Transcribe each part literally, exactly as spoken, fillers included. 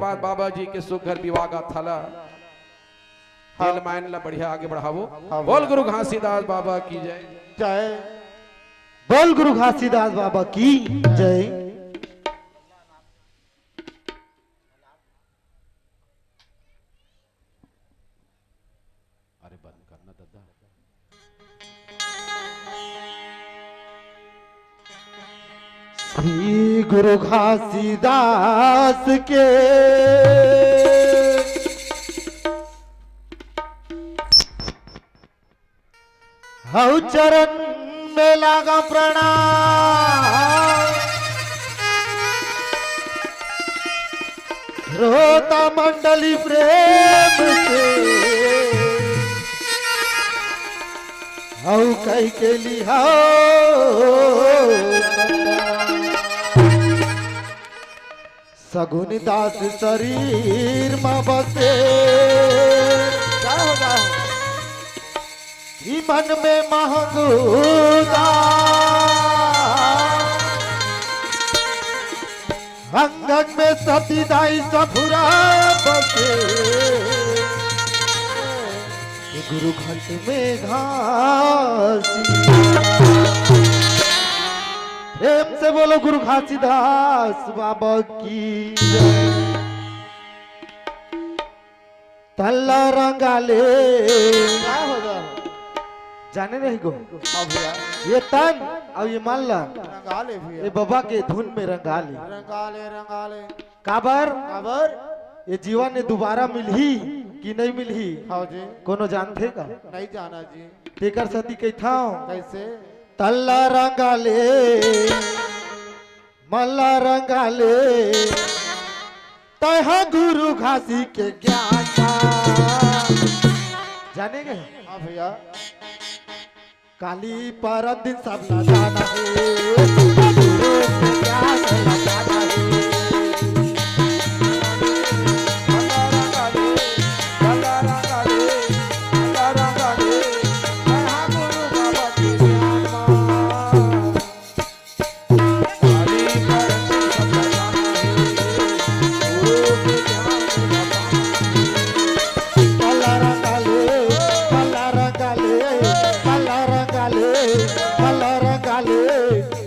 पास बाबा जी के सुघर विवाह गाथा ला, हाँ। तेल मायन ला बढ़िया आगे बढ़ावो। हाँ, बोल भैया। गुरु घासीदास बाबा की जय। जय। बोल गुरु घासीदास बाबा की जय। अरे बंद करना दादा। श्री गुरु घासीदास के हऊ चरण में लागा प्रणाम। श्रोता मंडली प्रेम से हऊ कह के लिहाओ। सगुन दास शरीर म बसे। का हो, का हो? ई मन में महंगूदा। अंग अंग में सती दाई सफुरा बसे। ये गुरु घट में घासी। प्रेम से बोलो गुरु घासीदास बाबा की जय। तल्ला रंगाले। का हो जा? जाने नहीं गो। हाँ भैया। ये तन अउ ये मन ला रंगाले भैया। ये बाबा के धुन में रंगाले। रंगाले, रंगाले। काबर? काबर? ये जीवन में दोबारा मिलही कि नहीं मिलही? हाँ जी। कोनो जानथे का? नहीं जाना जी। तेकर सेती कहिथंव। कैसे? तल्ला रंगाले, मल्ला रंगाले, तैहा गुरु घासी के ज्ञान मा। जाने गए? हाँ भैया। काली परन दिन सब ला जाना हे। गुरु के ज्ञान ला जाना हे।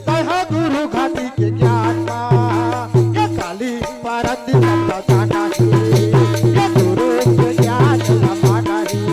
तैहा गुरु घाटी के ज्ञान मा, ये काली परन दिन सब ला जाना हे, ये गुरु के ज्ञान ला पाना हे।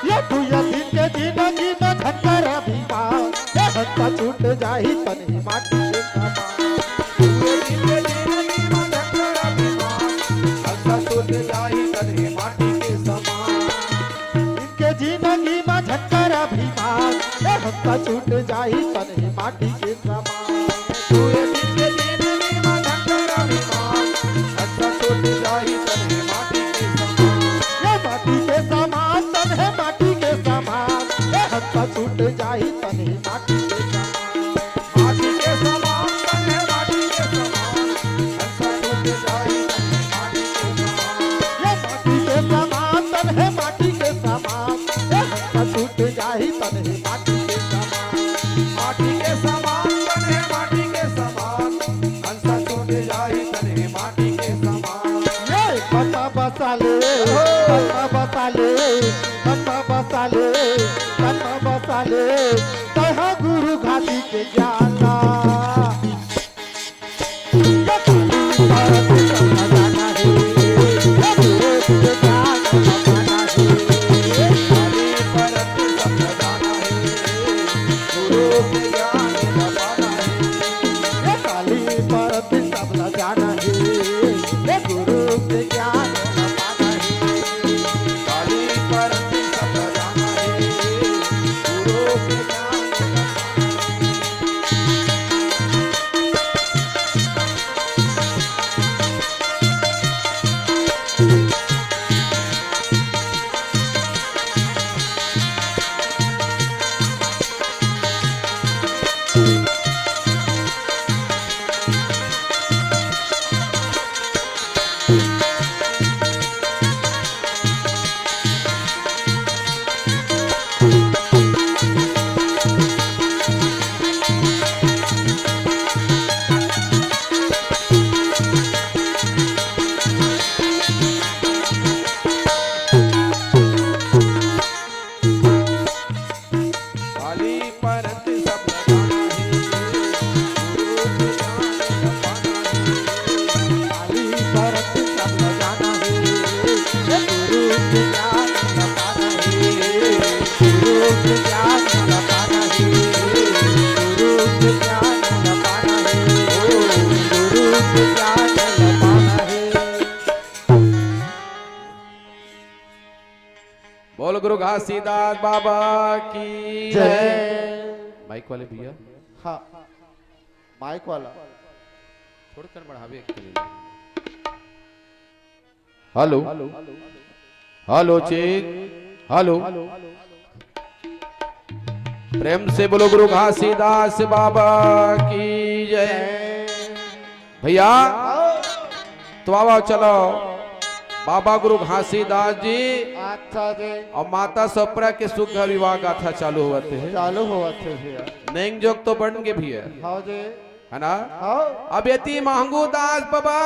ये दुइया दिन के जिनगी में धक्कर अभिमान, ये हंसा छूट जाही तन ही माटी के समान। दुइया दिन के जिनगी में धक्कर अभिमान, हंसा छूट जाही तन ही माटी के समान। इनके जिनगी में धक्कर अभिमान, ये हंसा छूट जाही तन ही माटी के समान। दुइया दिन के जिनगी में धक्कर अभिमान, हंसा छूट जाही तन ही माटी के समान। ये माटी के समान, तन हे माटी के समान, ये हंसा छूट जाही तन हे माटी के समान। माटी के समान, तन हे माटी के समान, हंसा छूट जाही तन हे माटी के समान। ये माटी के समान, तन हे माटी के समान, ये हंसा छूट जाही तन हे माटी के समान। माटी के समान, तन हे माटी के समान, हंसा छूट जाही तन हे माटी के समान। ये बसा बसा ले, बसा बसा ले, बसा बसा ले, बसा बसा ले, तैहा गुरु घाटी के ज्ञान ला। ये काली परत सब ला जाना गुरु घासीदास बाबा की जय। माइक वाले भैया। हाँ, माइक वाला। थोड़कन बढ़ावे एक कनी। Hello, hello check, hello. प्रेम से बोलो गुरु घासीदास बाबा की जय। भैया, तो आओ, चलो, बाबा गुरु घासीदास जी अच्छा जी। और माता सप्रा के सुग्घर विवाह गाथा चालू होवत हे। चालू होवत हे भैया। नेंग जोग तो बन गे भैया। हाँ जी। है ना? हाँ। अब एती महंगू दास बाबा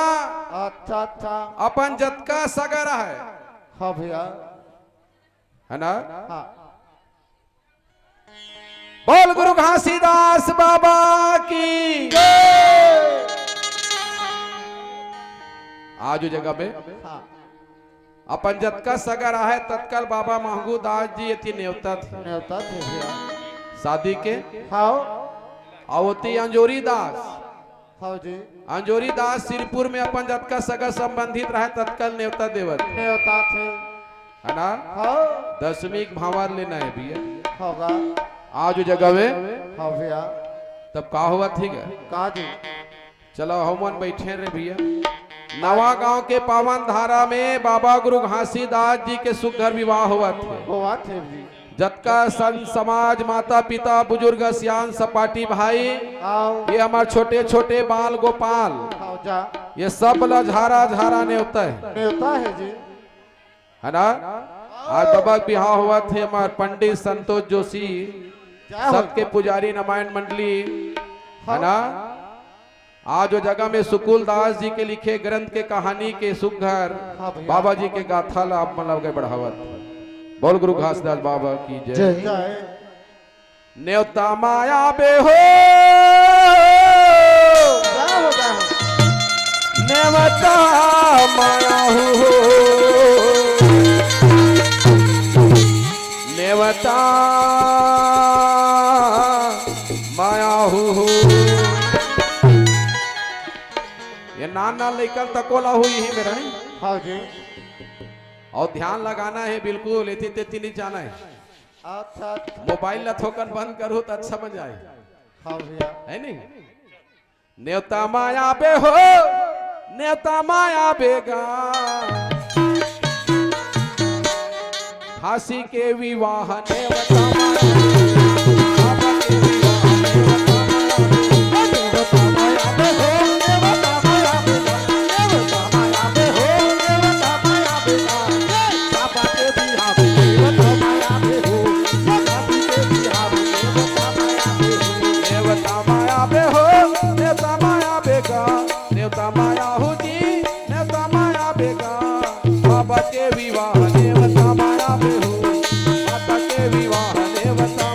अच्छा, अच्छा। अपन जतका सगा रहय। हाँ भैया। है ना? हाँ। बोल गुरु घासीदास बाबा की। आज ओ जगह में हाँ। अपन जतका सगा रहय, ततका ल बाबा महंगू दास जी एती नेवतत हे। नेवतत हे भैया। शादी के। हाँ। अउ ओती अंजोरी दास। हाँ जी। अंजोरी दास सिरपुर में अपन जतका सगा संबंधित रहय, ततका ल नेवता देवत। नेवतत हे। है ना? हाँ। दसमी के भांवर लेना हे भैया। होगा। आज ओ जगह में। हाँ भैया। तब का होवत हे गा? का जी? चलो, हमन बइठे रहे भैया। नवा गांव के पावन धारा में बाबा गुरु घासीदास जी के सुग्घर विवाह होवत हे। होवत हे जी। जतका संत समाज, माता पिता, बुजुर्ग, सियान, सपाटी भाई, आओ। ये हमर छोटे छोटे बाल गोपाल, आओ जा। ये सब ला झारा झारा नेवता हे। नेवता हे जी। है ना? आज बाबा के बिहाव होवत हे, हमर पंडित संतोष जोशी, जय हो। सबके पुजारी, रामायण मंडली, है हाँ। ना? आज ओ जगह में सुकुल दास जी के लिखे ग्रंथ के कहानी के सुग्घर हाँ भैया। बाबा जी के गाथा ला आप मन ला आगे बढ़ावत। बोल गुरु घासीदास बाबा की जय। जय। जय। नेवता माया बे हो। जय हो, जय हो। नेवता माया हो। नेवता माया हो। ये नान नान लइका तको ला हुई ही मेरा है। हाँ जी। और ध्यान लगाना हे बिल्कुल, एती तेती नहीं जाना हे। अच्छा, अच्छा। मोबाइल ला थोकन बंद करो त अच्छा बन जाय। हाँ भैया। है नहीं? नेवता माया बे हो, नेवता माया बे गा। घासी के विवाह नेवता माया बे। नेवता माया बे हो, नेवता माया बे गा, नेवता माया हो जी, नेवता माया बे गा। बाबा के विवाह नेवता माया बे हो, माता के विवाह नेवता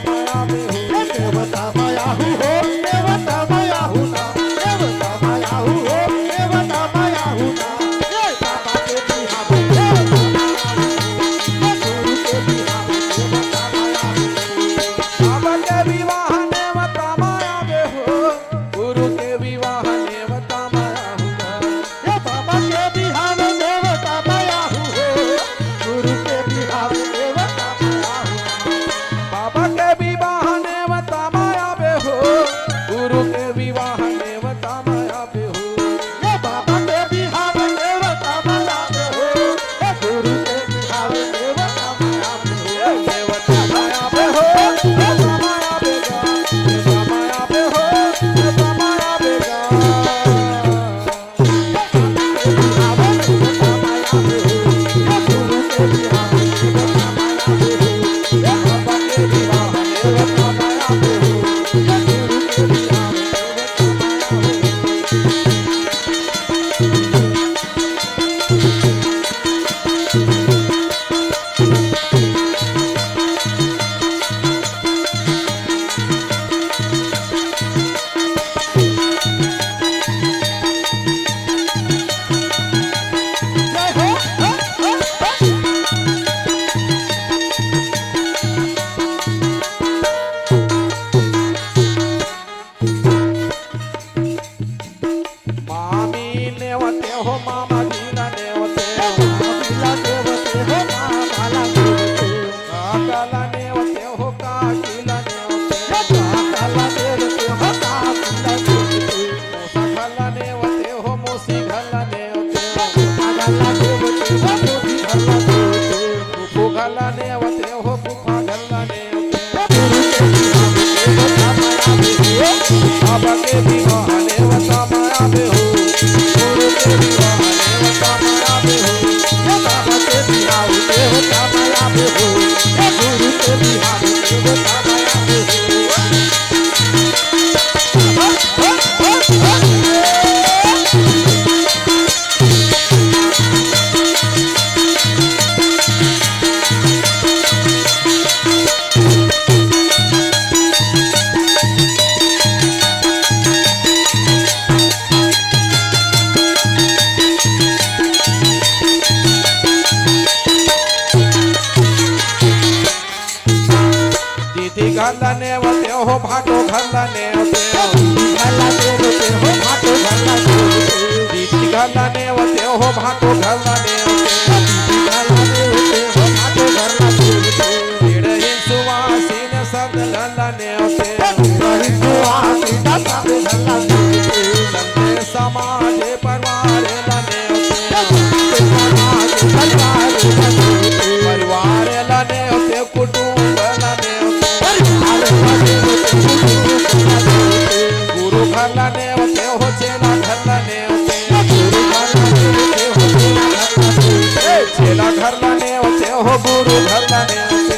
भाटो घर ला नेवते हो। घर ला नेवते हो, भाटो घर ला नेवते हो। दीदी घर ला नेवते हो, भाटो घर ला नेवते हो। दीदी घर ला नेवते हो, भाटो घर ला नेवते हो। तेड़ही सुवासिन संत घर ला नेवते हो। तेड़ही सुवासिन संत घर ला नेवते हो। संते समाज परिवार ला नेवते हो। संते समाज परिवार ला नेवते हो। परिवार ला नेवते हो। कुटुंब ला नेवते। परिवार ला नेवते, कुटुंब ला नेवते। गुरु घर ला नेवते हो, चेला घर ला नेवते। गुरु घर ला नेवते हो, चेला घर ला नेवते। ए, चेला घर ला नेवते हो, गुरु घर ला नेवते।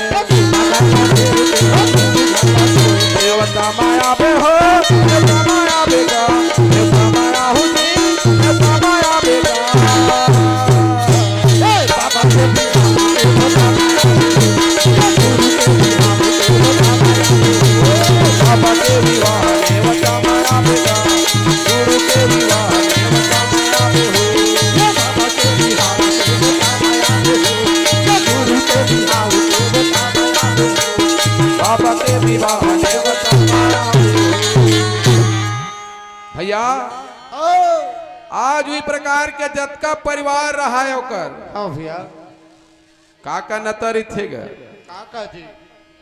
देवता माया बे हो, देवता माया बेगा, देवता माया हुजी, देवता माया बेगा। ए, बाबा के बाबा के विवाह नेवता माया बेटा, गुरु के विवाह नेवता माया बे हो। ये बाबा के विवाह नेवता माया बे हो। ये गुरु के विवाह नेवता माया बे हो। बाबा के विवाह नेवता माया बे हो। भैया, आज भी प्रकार के जतका परिवार रहा है ओकर, हाँ भैया। काका नतर इथे ग। काका जी।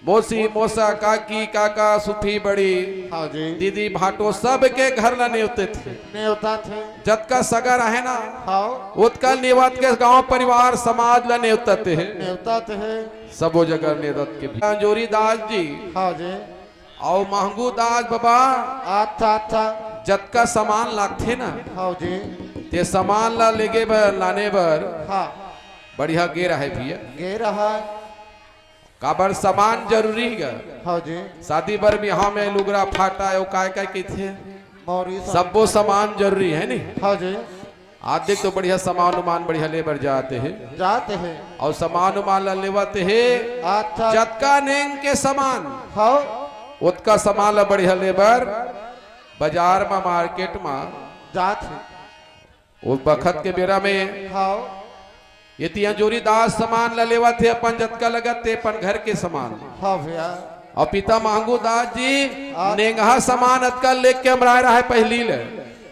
मोसी, मोसा, काकी, काका, सुफी बड़ी, हाँ जी। दीदी, भाटो, सबके घर ला नेवते थे। नेवता थे। जतका सगा रहे ना, हाँ। ओतका नेवत के गांव परिवार समाज ला नेवता थे। नेवता थे। सबो जगह नेवत के भी। जोरी दास जी। हाँ जी। अउ महंगू दास बाबा। अच्छा, अच्छा। जतका सामान लागथे ना, हाँ जी। ते सामान ला लेगे बर, लाने बर। हाँ। बढ़िया गे रहे भैया। गे रहे। काबर सामान जरूरी गा। हाँ जी। शादी बर बिहाव में लुगरा फाटा अउ काय काय कहिथे। मौरी सब। सब्बो सामान जरूरी है नी। हाँ जी। आज देख तो बढ़िया सामान उमान बढ़िया ले बर जाते हैं। जाते हैं। अउ सामान उमान ला लेवत हे। अच्छा। जतका नेंग के सामान। हाँ। ओतका सामान ला बढ़िया ले बर बाजार मा, मार्केट मा। जात हे। वो बखत के बेरा में हाँ। ये तिया जोरी दास सामान ला लेवत हे, अपन जतका लगत हे, अपन घर के सामान। हाँ भैया। अउ पिता महंगू दास जी हाँ। नेंगहा सामान अतका लेके अमराय रहे पहिली ले।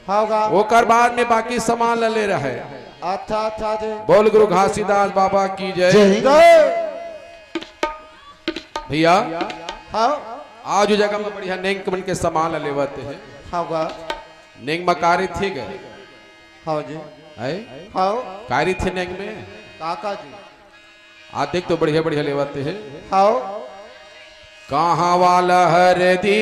हाँ गा। ओकर बाद में बाकी सामान ला ले रहे। अच्छा, अच्छा जी। बोल गुरु घासीदास बाबा की जय। जय। जय। भैया, हाँ। आज ओ जगह में बढ़िया नेंग मन के सामान ला लेवत हे। हाँ गा। नेंग मा कारी थे गए। हाँ जी। है? हाँ। कारी थे नेंग में। काका जी। आज देख तो बढ़िया बढ़िया लेवत हे। हाँ। कहाँ वाला हरदी,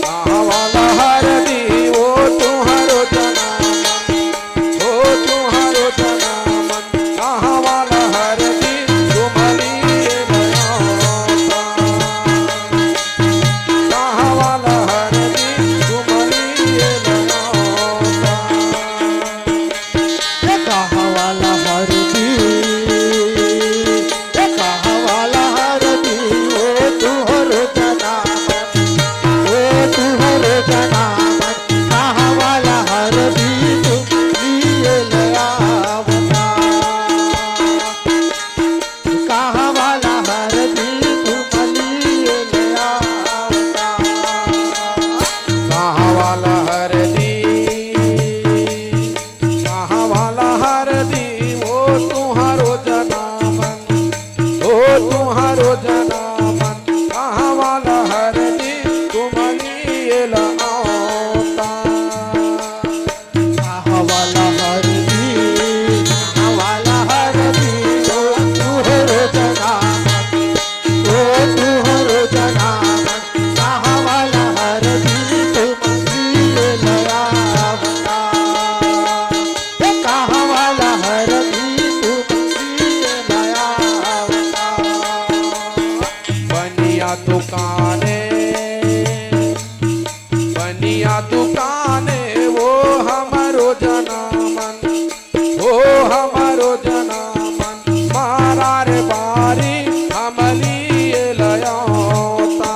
कहाँ वाला हरदी, वो तुम्हारो जना, वो तुम्हारो जना मन। कहाँ वाला हरदी, तुम्हारी ये बयान। कहाँ वाला हरदी, तुम्हारी ये बयान। ये कहाँ वाला हरदी, ये कहाँ वाला हरदी, ओ तुहरो जनामन, ओ तुहरो जनामन, कहाँ वाला हरदी तुम लिए ले आवना। कहाँ वाला हरदी तुम लिए ले आवना। कहाँ वाला हरदी, कहाँ वाला हरदी, ओ तुहरो जनामन, ओ तुहरो जनामन, कहाँ वाला हरदी, तुम लिए लावता। कहाँ वाला हरदी, कहाँ वाला हरदी, ओ तुहरो जनामन, ओ तुहरो जनामन, कहाँ वाला हरदी तुम लिए लावता। ए कहाँ वाला हरदी तुम लिए लावता। बनिया दुकाने, बनिया दुकाने वो हमरो जनामन। ओ हमरो जनामन, मारा रे बारी हम लिए लयोता।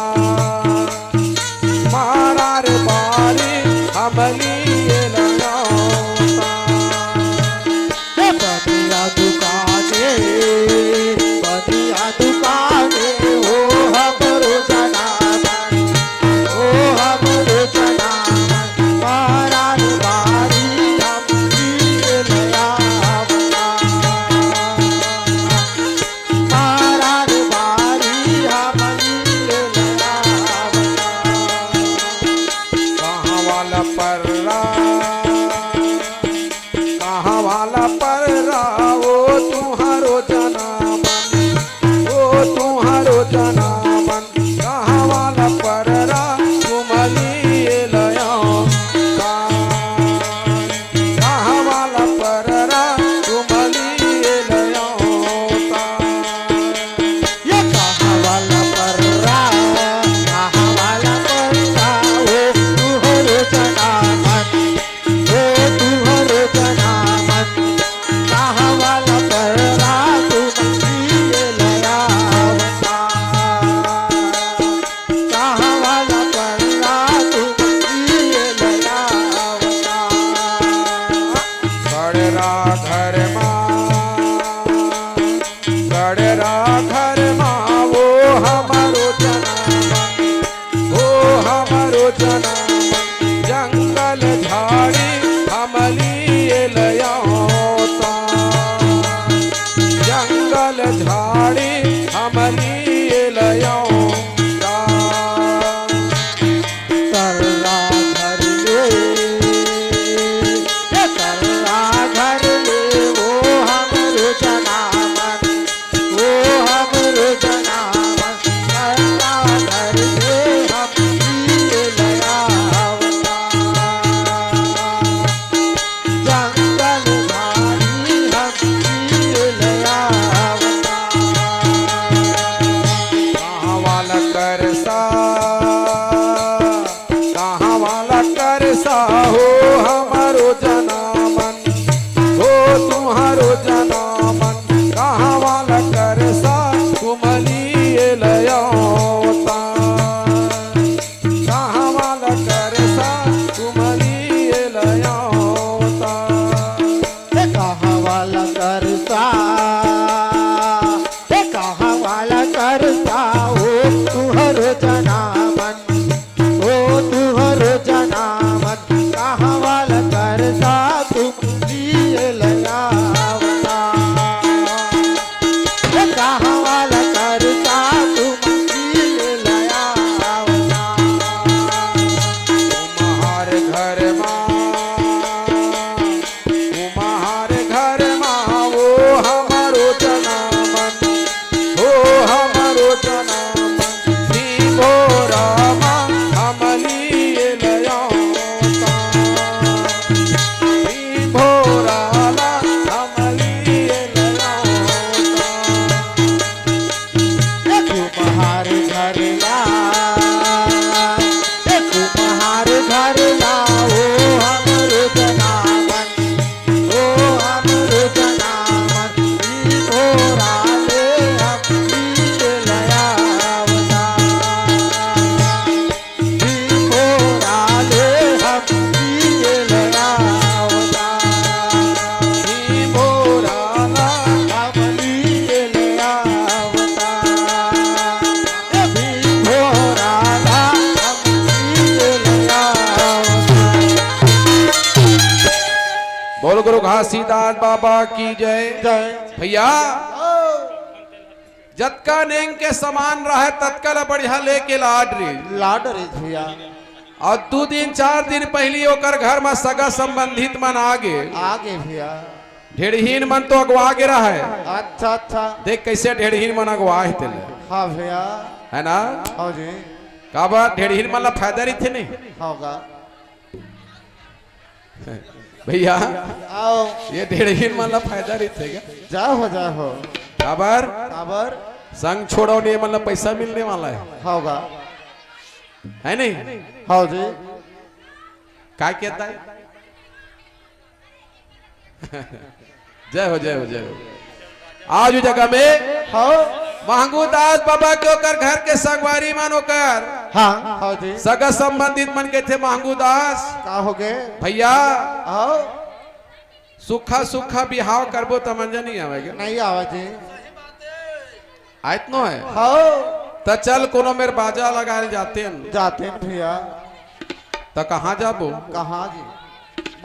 मारा रे बारी हम लिए लयोता। ए बनिया दुकाने, बनिया दुकाने। कहाँ वाला पररा ओ तुहरो जनामन, ओ तुहरो जनामन, कहाँ वाला पररा तुमली लयो। कहाँ वाला पररा तुमली लयो। ये कहाँ वाला पररा, कहाँ वाला पररा, ओ तुहरो जनामन, ओ तुहरो जनामन, कहाँ वाला पररा तुमली लयो। कहाँ वाला पररा तुमली लयो। पररा घर मा, पररा घर मा, ओ हमरो जनामन, ओ हमरो जनामन, जंगल झाड़ी हमली लयो। जंगल झाड़ी हमली लयो। पररा घर ले, ए पररा घर ले, ओ हमरो जनामन, ओ हमरो जनामन, पररा घर ले हमली लयो। जंगल झाड़ी हमली लयो। कहाँ वाला करसा, कहाँ वाला करसा हो हमरो जनामन, हो तुहरो जनामन, कहाँ वाला करसा तुमली लयो। कहाँ वाला करसा तुमली लयो। हे कहाँ वाला करसा, हे कहाँ वाला करसा, ओ तुहरो जनामन, ओ तुहरो जनामन, कहाँ वाला करसा तुमली लयो। कहाँ वाला करसा तुमली लयो। कुम्हार घर मा, कुम्हार घर मा, ओ हमरो जनामन, ओ हमरो जनामन, सिंघोरा मा हमली लयो। सिंघोरा ला हमली लयो। ए कुम्हार घर ला, ए कुम्हार घर ला, ओ हमरो जनामन, ओ हमरो जनामन, ई भोरा ले हमली लयो। भीम भोरा ले हमली लयो। भीम भोरा ला हमली लयो। ए भीम भोरा ला हमली लयो। बोल गुरु घासीदास बाबा की जय। जय। भैया, जतका नेंग के समान रहय, ततका ल बढ़िया लेके लाड रे। लाड रे भैया। अउ दू दिन, चार दिन पहिली ओकर घर म सगा संबंधित मन आ गे। आ गे भैया। ढेड़हीन मन तो अगवा गे रहय। अच्छा, अच्छा। देख कइसे ढेड़हीन मन अगवा हे तेला। हाँ भैया। हे ना? हाँ जी। काबर ढेड़हीन मन ला फायदा रहिथे नहीं? हाँ गा। भैया, आओ। ये ढेड़हीन मन ला फायदा रहिथे का? जा हो, जा हो। काबर? काबर? संग छोड़ो नहीं, मतलब पैसा मिलने वाला है। होगा। है नहीं? हाँ जी। का कहता है? जय हो, जय हो, जय हो। आज उ जगह में हाँ। महंगू दास बाबा के ओकर घर के संगवारी मन ओकर हाँ, हाँ जी। सगा संबंधित मन कहिथे, "महंगू दास।" का हो गे? भैया, हाँ। सुखा सुखा बिहाव करबो त मंजा नहीं आवे गे? नहीं आवे जी। आयत नो है? हाँ। त चल कोनो मेर बाजा लगाए ल जातेन। जातेन भैया। त कहाँ जाबो? कहाँ जी?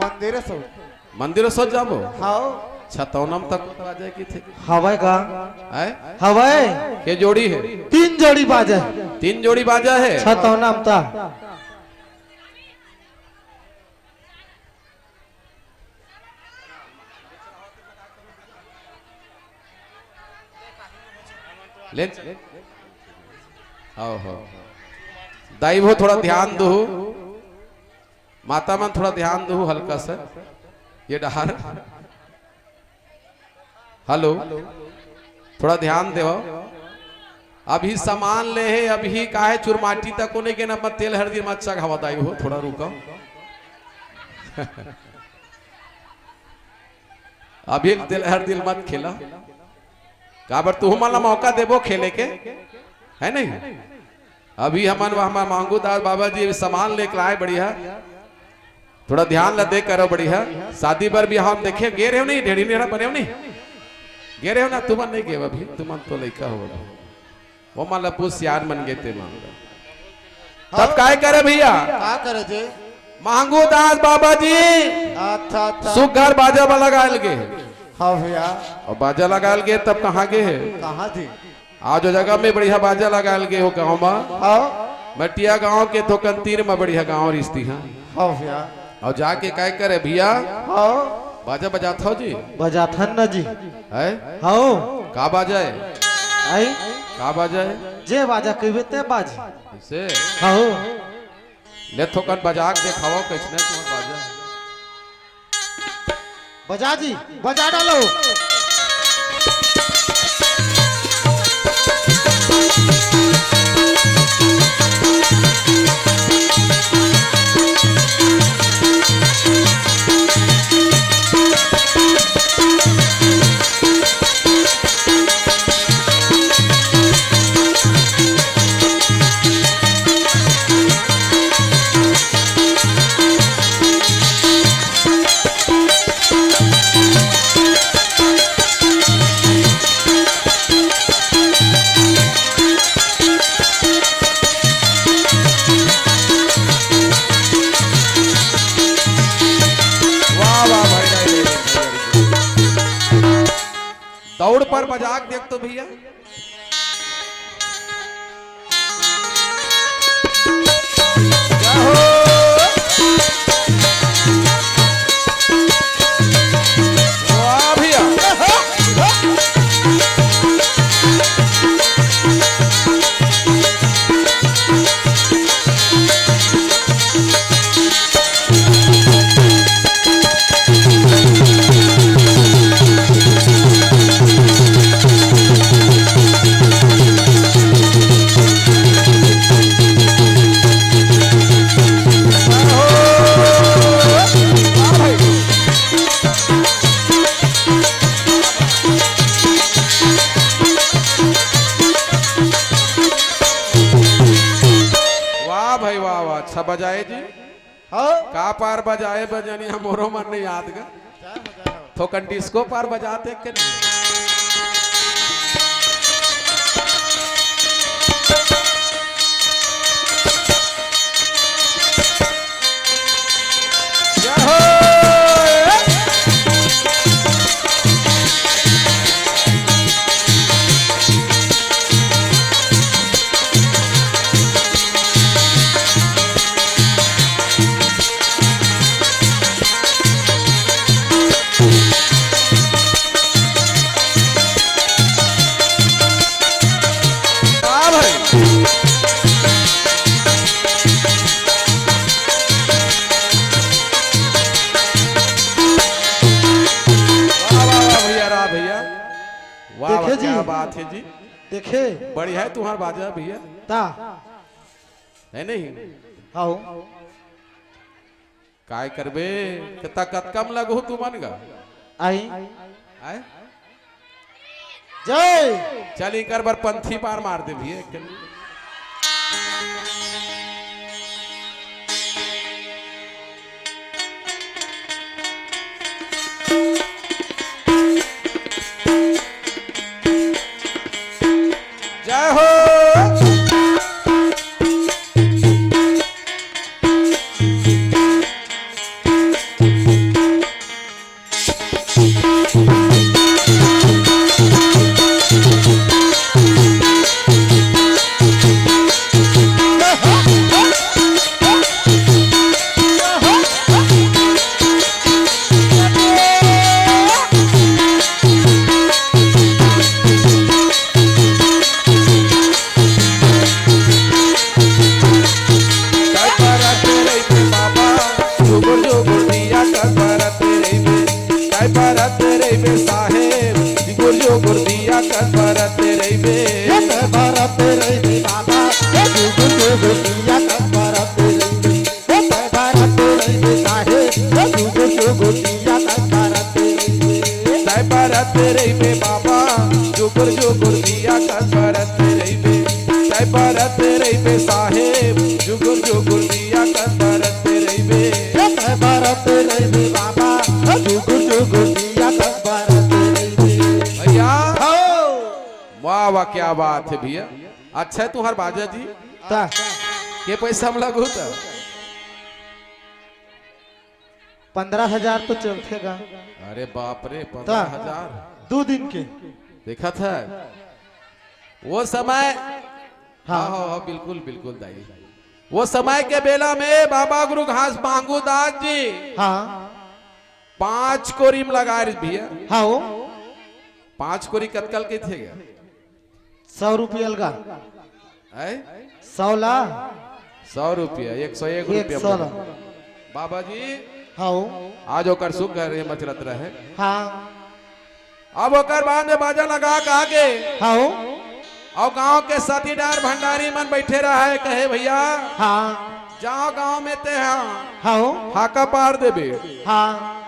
मंदिर सो। मंदिर सो जाबो? हाँ। छतौना म तक बाजे की थे। हवय का? है? हवय। के जोड़ी है? तीन जोड़ी बाजे। तीन जोड़ी बाजा है? छतौना म ता। ले। आओ हो। दाई हो, थोड़ा ध्यान दो। माता मन थोड़ा ध्यान दो, हल्का सा। ये डहार। हेलो, थोड़ा ध्यान देवो। अभी सामान ले हे, अभी काहे चुरमाटी तक कोने के ना, मत तेल हरदी मत चघावा दाई हो, थोड़ा रुको। अभी तेल हरदी मत खेला। काबर तुहू मन ला मौका देबो खेले के, है नहीं? अभी हमन, हमर मांगू दास बाबा जी अभी सामान लेके लाए, बढ़िया। थोड़ा ध्यान ला दे करो, बढ़िया। शादी बर भी हम देखे, गे रहे हो नहीं, ढेड़ी नेड़ा बने हो नहीं? गे रहे हो ना, तुमन नहीं गे अभी, तुमन तो लइका हो अभी। वो मन ला पूछ, सियान मन गे ते मान लो। तब हाँ। काय करे भैया? का करे जे? मांगू दास बाबा जी अच्छा, अच्छा। सुघर बाजा बा लगायल गे। हाँ भैया। और बाजा लगायल गे तब कहाँ गे हे? कहाँ जी? आज जो जगह में बढ़िया बाजा लगायल गे हो गाँव में। हाँ। मटिया गाँव के थोकन तीर में बढ़िया गाँव रिश्ती है। हाँ भैया। और जाके काय करे भैया? हाँ। बाजा बजात हो जी? बजाथन न जी। है? हाँ। का बाजा है? आई? का बाजा है? जे बाजा कहबे ते बाजी। ऐसे? हाँ। ले थोकन बजा के देखाओ, कैसने तुम्हार बाजा? बजा जी, बजा डालो। वाह, वाह, भाई, भाई, भाई, भाई। दौड़ पर मजाक देख तो भैया। वाह भैया। वाह भाई वाह, वाह, अच्छा बजाए जी। हाँ। का पार बजाए बजनिया मोरो मन नहीं याद गा। थोकन डिस्को पार बजाते के नहीं। जय हो। वाह भाई। वाह, वाह, वाह भैया, राह भैया। वाह, देखे वाह, जी। क्या बात है जी। देखे। बढ़िया है तुम्हार बाजा भैया। ता। है नहीं? हाओ। काय करबे? त कतका म लगहू तुमन गा? आई। आय? जय। चल, इकर बर पंथी पार मार दे भैया, एक कनी। जय हो। रहिबे बाबा, जुगुर जुगुर दिया कस बरत रहिबे, तै बरत रहिबे साहेब, जुगुर जुगुर दिया कस बरत रहिबे। ए तै बरत रहिबे बाबा, जुगुर जुगुर दिया कस बरत रहिबे। भैया, हो। वाह वाह, क्या बात है भैया। अच्छा है तुम्हार बाजा जी। ता। के पैसा में लगू ता? पंद्रह हजार तो चलथे गा। अरे बाप रे, ता। पंद्रह हजार। दू दिन के। देखा था वो समय। हाँ। हाँ, हाँ, हाँ, बिल्कुल, बिल्कुल दाई। वो समय के बेला में बाबा गुरु घास मांगू दास जी। हाँ। पांच कोरी में लगा रही भैया। हाँ वो। पांच कोरी कतकल के थे गा? सौ रुपया लगा। हैं? सौ ला। सौ रुपया, एक सौ एक एक रुपया सौ ला। बोला। बाबा जी, हाँ। आज ओकर सुख घर में मचरत रहे। हाँ। अब ओकर बाद में बाजा लगा कहा के। हाँ। और गांव के सतीदार भंडारी मन बैठे रहे, कहे, "भैया, हाँ। जाओ गांव में ते हाँ। हाँ। हाका पार देबे।" हाँ।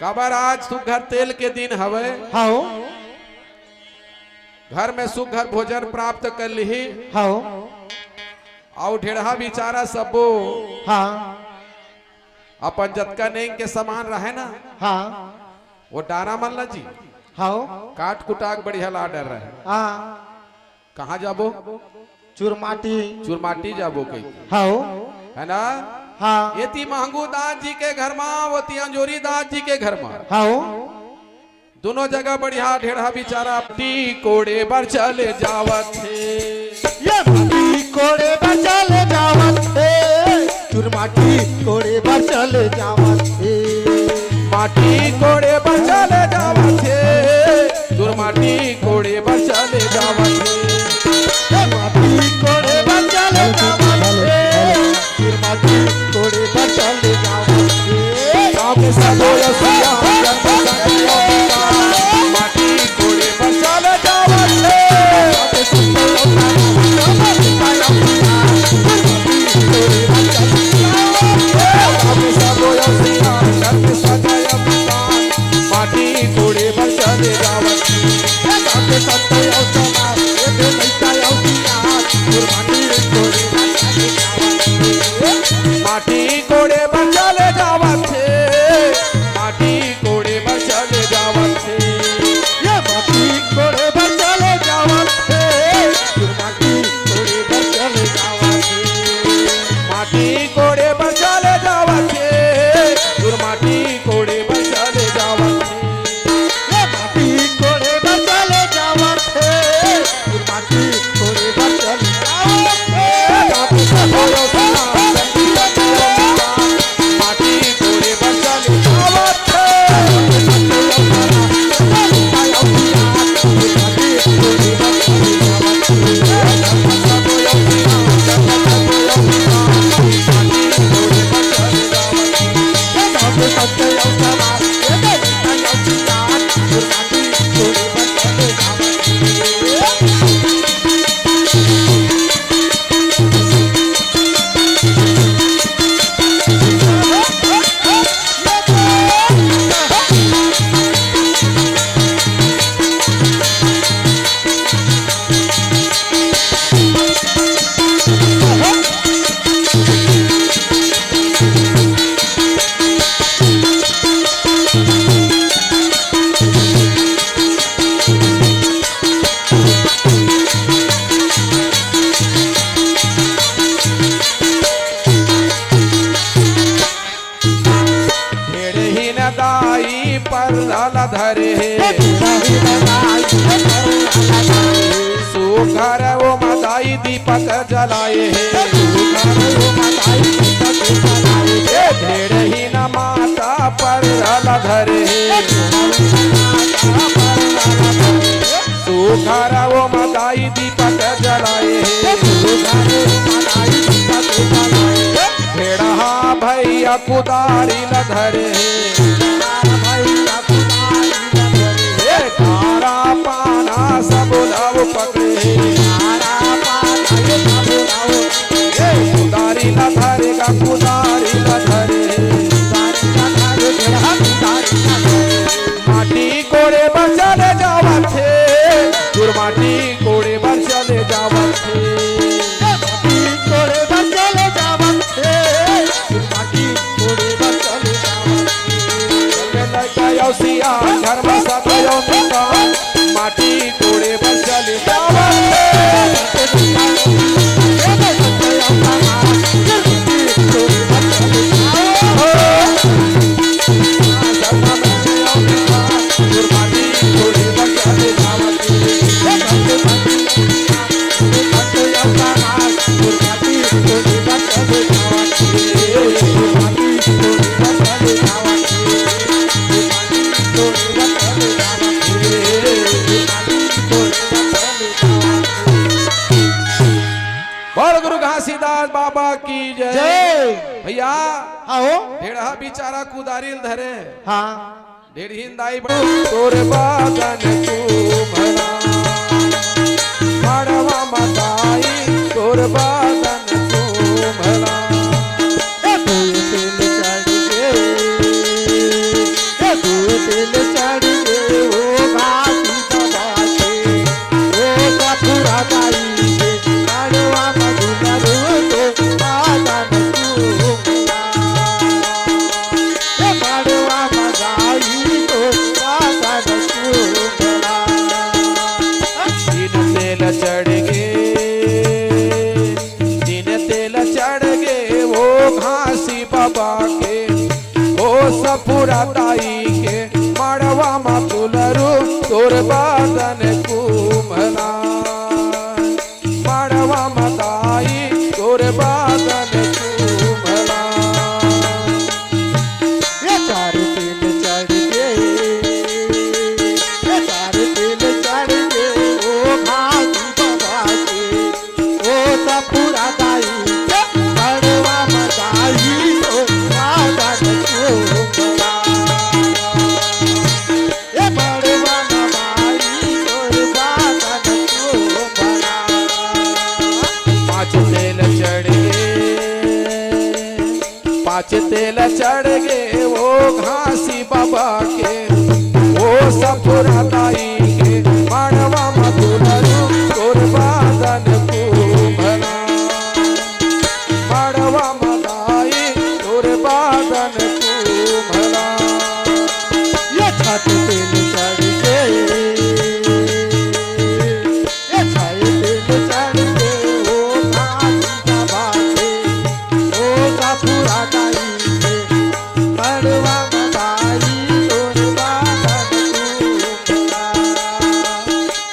काबर आज सुघर तेल के दिन हवे। हाँ। घर में सुघर भोजन प्राप्त कर लिही। हाँ। अउ ढेड़हा बिचारा सबो हाँ। अपन जतका नेंग के समान रहे ना, हाँ। वो डारा मन ला जी, हाँ। काट कुटाक बढ़िया ला डर रहे। हाँ। कहाँ जाबो? चुरमाटी। चुरमाटी जाबो कही। हाँ। है ना? हाँ। एती महंगू दास जी के घर मा, ओती अंजोरी दास जी के घर मा। हाँ। दोनों जगह बढ़िया ढेड़हा बिचारा माटी कोड़े बर चले जावत हे। ये माटी कोड़े बर चले जावत हे, चुरमाटी कोड़े बर चले जावत हे। माटी कोड़े बर चले जावत हे, चुरमाटी कोड़े बर चले जावत हे। ये माटी कोड़े बर चले जावत हे। फिर माटी कोड़े बर चले जावत हे। गाँव के सबो रसिया जंगल संग माटी कोड़े बर चले जावत हे। गाँव के सबो रसिया जंगल संग माटी कोड़े बर चले जावत हे। गाँव के संत अउ समाज, ए दे लइका अउ सियान, माटी कोड़े बर चले जावत हे। माटी कोड़े बर चले जावत हे, माटी कोड़े बर चले जावत हे। ये माटी कोड़े बर चले जावत हे, माटी कोड़े बर चले जावत हे। माटी कोड़े बर चले जावत हे, माटी कोड़े बर चले जावत हे। ये माटी कोड़े बर चले जावत हे, माटी कोड़े बर चले जावत हे। माटी कोड़े बर चले जावत हे। भेड़ही न दाई परदा ल धरे हे। सुघर ओमा दाई दीपक जलाए हे। ए भेड़ही न माता परदा ल धरे हे। सुघर ओमा दाई दीपक जलाए हे। भेड़हा भैया कुदारी ल धरे हे। ए खारा पाना सब लव पकड़े हे। ए कुदारी ल धरे गा, कुदारी ल धरे हे। माटी कोड़े बर चल सियान घर म सतयो मितान, माटी कोड़े बर चली जावत हे। बड़ गुरु घासीदास बाबा की जय। जय। भैया, हाँ हो। ढेड़हा बिचारा कुदारी ल धरे। हाँ। ढेड़हीन दाई बड़ तोर बादन कुम्हला, मड़वा म दाई तोर बादन कुम्हला। ए धुए तेल चढ़ गे, ए धुए तेल चढ़ गे, ओ घासी बाबा के, ओ सपुरा दाई के, मड़वा म दुलरू तोर बादन कुम्हला। ए मड़वा म दाई तोर बादन कुम्हला। दिन तेल चढ़ गे, दिन तेल चढ़ गे, ओ घासी बाबा के, ओ सपुरा दाई के, मड़वा म दुलरू तोर बादन कुम्हला। मड़वा म दाई तोर बादन कुम्हला। ए चार तेल चढ़ गे, ए चार तेल चढ़ गे, ओ घासी बाबा के, ओ सपुरा दाई के, मड़वा म दाई तोर बादन कुम्हला। ए मड़वा म दाई तोर बादन कुम्हला। पाँच तेल चढ़ गे, पाँच तेल चढ़ गे, ओ घासी बाबा के, ओ सपुरा दाई के, मड़वा म दुलरू तोर बादन कुम्हला। मड़वा म दाई तोर बादन कुम्हला। ए छत तेल चढ़ गे, ए छत तेल चढ़ गे, ओ घासी बाबा के, ओ सपुरा दाई के, मड़वा म दाई तोर बादन कुम्हला।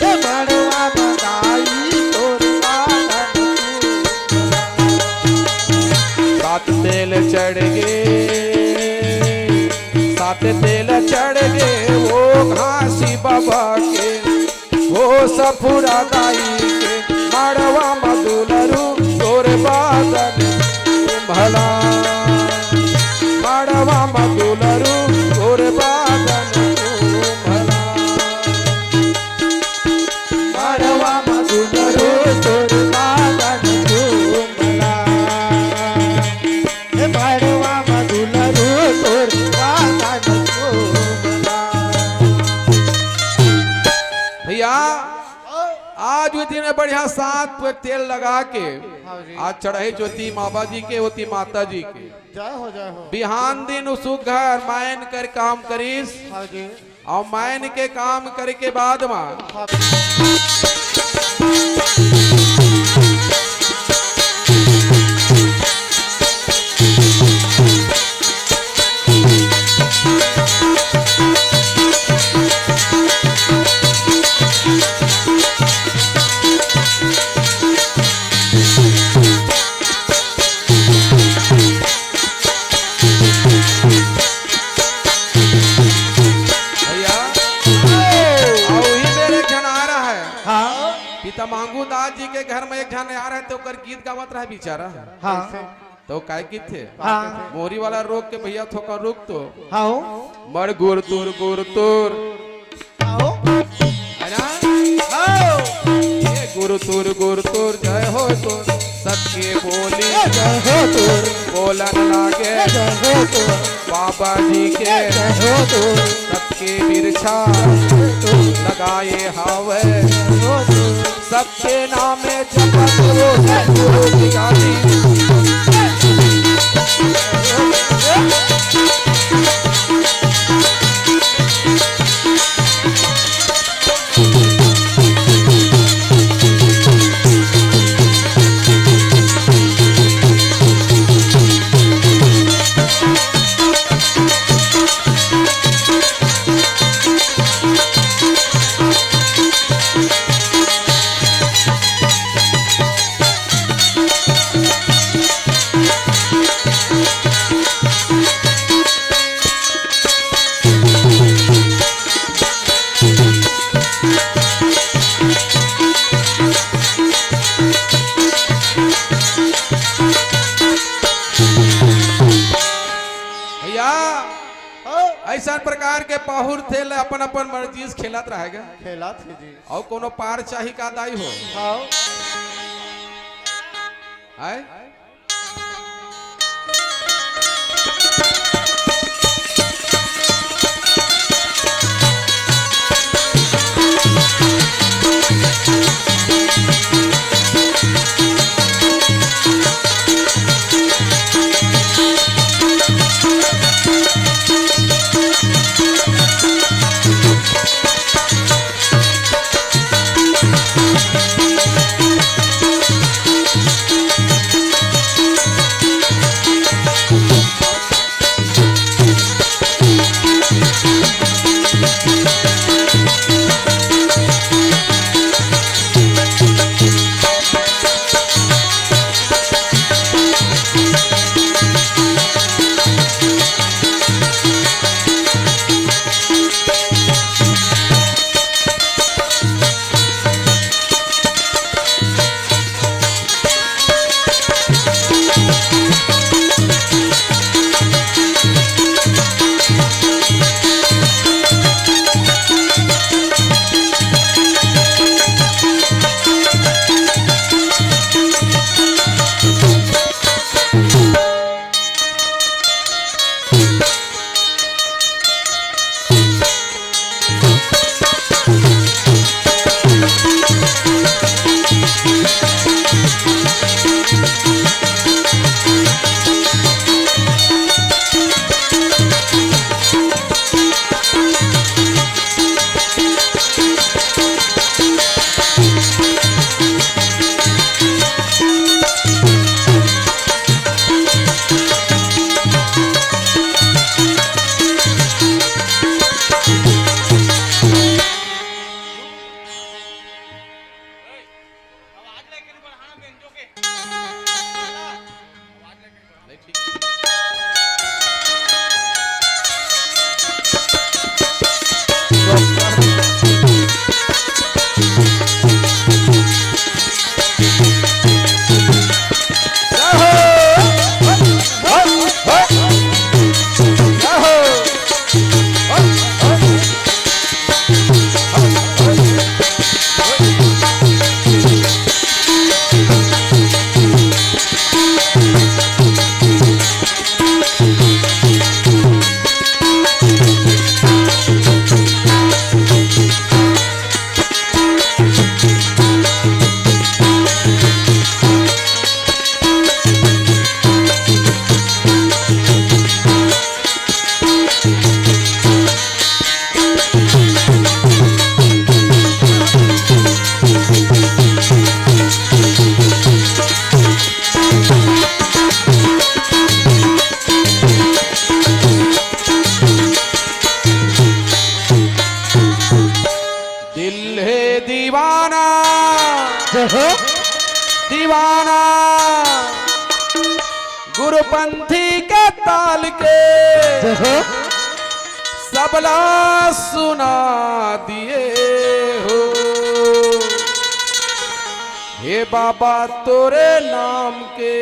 ए मड़वा म दाई तोर बादन कुम्हला। सात तेल चढ़ गे, सात तेल चढ़ गे, ओ घासी बाबा के, ओ सपुरा दाई के, मड़वा म दुलरू तोर बादन कुम्हला। मड़वा म दुलरू तोर बादन कुम्हला। मड़वा म दुलरू तोर बादन कुम्हला। ए मड़वा म दुलरू तोर बादन कुम्हला। भैया, आज वो दिन में बढ़िया सात पे तेल लगा के हाँ जी। आज चढ़ाई जोती बाबा जी के, होती माता जी के। जय हो, जय हो। बिहान दिन उसु घर मायन कर काम करिस। हाँ जी। अउ मायन के काम करे के बाद म हाँ। भैया, अउ वही मेरे एक झन आ रहा है। हाँ। पिता मांगू दास जी के घर में एक झन आ रहा है, तो ओकर गीत गावत रहा बेचारा। हाँ। तो काय गीत थे? हाँ। मोरी वाला रोक के भैया थोका रुक तो। हाँ। मड़ गुर तुर गुर तुर। आओ। है ना? आओ। ये गुरु तुर, गुरु तुर, जय हो तुर, सत्य बोली। ए जय हो तुर। बोलन लागे। ए जय हो तुर। बाबा जी के। ए जय हो तुर। सबके बिरछा। जय हो तुर। लगाए हावे। जय हो तुर। सबके नामे जपत हो सतगुरु की गाली। हाँ। ऐसा प्रकार के पाहुर थे ले अपन अपन मर्जी से खेलत रहेगा। खेलत हे जी। अउ कोनो पार चाही का दाई हो? हाँ। आय? दिल हे दीवाना, जय हो। दीवाना गुरुपंथी के ताल के, जय हो। सबला सुना दिए हो। हे बाबा तोरे नाम के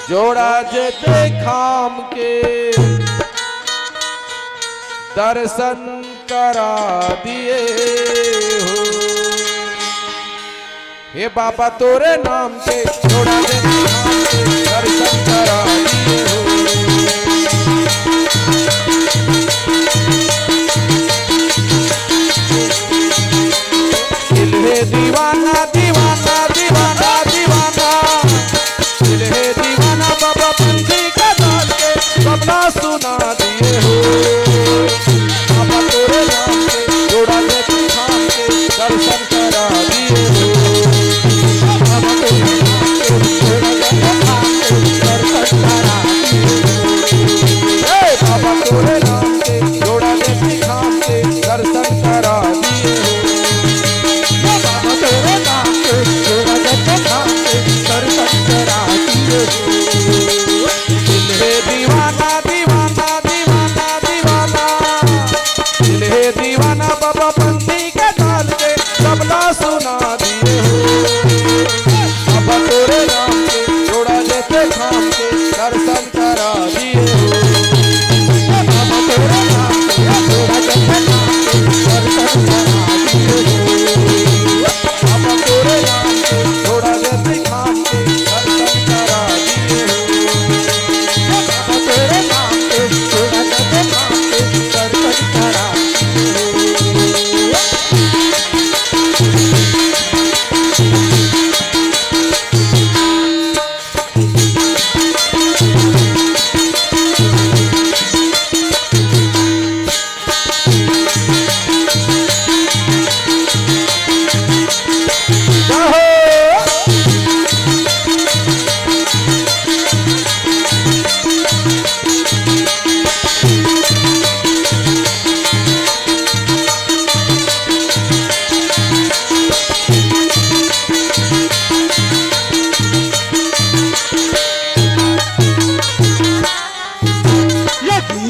जोड़ा जेते खाम के दर्शन करा दिए हो। हे बाबा तोरे नाम के जोड़ा जेते खाम के दर्शन करा दिए हो। दिल हे दीवाना, दीवाना, दीवाना, दीवाना। दिल हे दीवाना, बाबा पंथी का डाल के सपना सुना दिए हो। बाबा तोरे नाम के जोड़ा जेते खाम के दर्शन करा दिए हो। बाबा तोरे नाम के जोड़ा जेते खाम के दर्शन करा दिए हो। हे बाबा तोरे नाम के जोड़ा जेते खाम के दर्शन करा दिए हो। बाबा तोरे नाम के जोड़ा जेते खाम के दर्शन करा दिए हो। दिल हे दीवाना, दीवाना,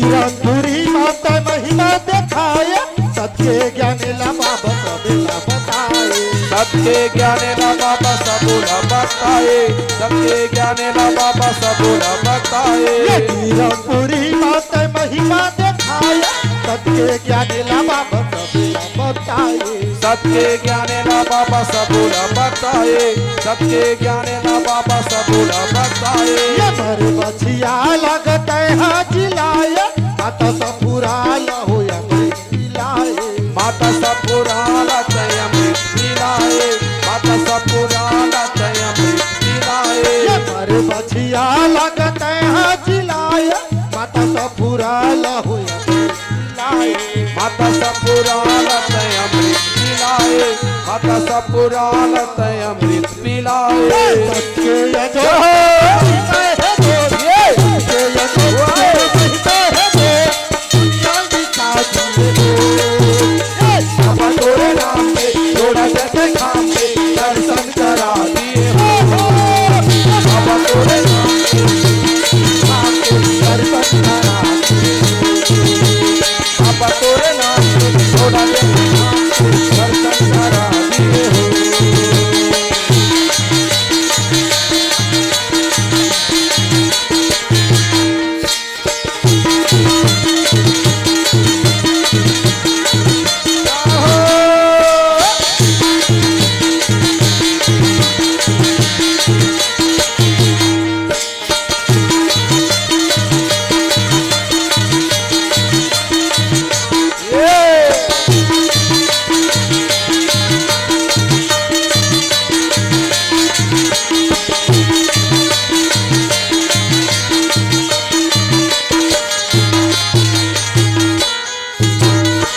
किरनपुरी माता महिमा देखाए, सत के ज्ञानी ला बाबा सबे ला बताए। सत के ज्ञानी ला बाबा सबो ला बताए, सत के ज्ञानी ला बाबा सबो ला बताए। ये किरनपुरी माता महिमा देखाए, सत के ज्ञानी ला बाबा सबे ला बताए। सत के ज्ञानी ला बाबा सबो ला बताए, सत के ज्ञानी ला बाबा सबो ला बताए। ये मर बछिया लगत है चिल्लाए, माता सपुरा ला हो अमृत पिलाए। माता सपुरा ला तय अमृत पिलाए, माता सपुरा ला तय अमृत पिलाए। ये मर बछिया लगत है चिल्लाए, माता सपुरा ला हो अमृत पिलाए। माता सपुरा ला तय अमृत पिलाए, माता सपुरा ला तय अमृत पिलाए। सत्य अजय जय हो। बाबा तोरे नाम पे, थोड़ा जैसे काम पे, दर्शन करा दिए हो। बाबा तोरे नाम पे, नाम पे, दर्शन करा दिए हो। बाबा तोरे नाम पे, थोड़ा जैसे काम पे, दर्शन करा दिए हो।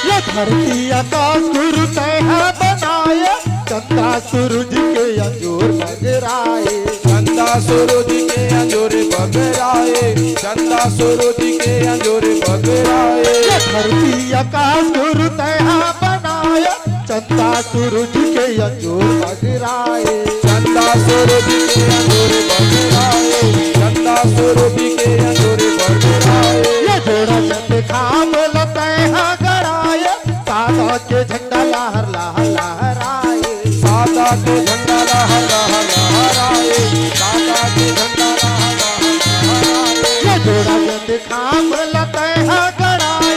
ये धरती आकाश गुरु तैं हा बनाए, चंदा सूरज के अंजोर बगराए। चंदा सूरज के अंजोर बगराए, चंदा सूरज के अंजोर बगराए। ये धरती आकाश गुरु तैं हा बनाए, चंदा सूरज के अंजोर बगराए। चंदा सूरज के अंजोर बगराए, चंदा सूरज के अंजोर बगराए। ये जोड़ा जत खाम ल तैं हा गड़ाए, सादा के झंडा लहर लहर लहराए। सादा के झंडा लहर लहर लहराए, सादा के झंडा लहर लहर लहराए। ये जोड़ा जत खाम ल तैं हा गड़ाए,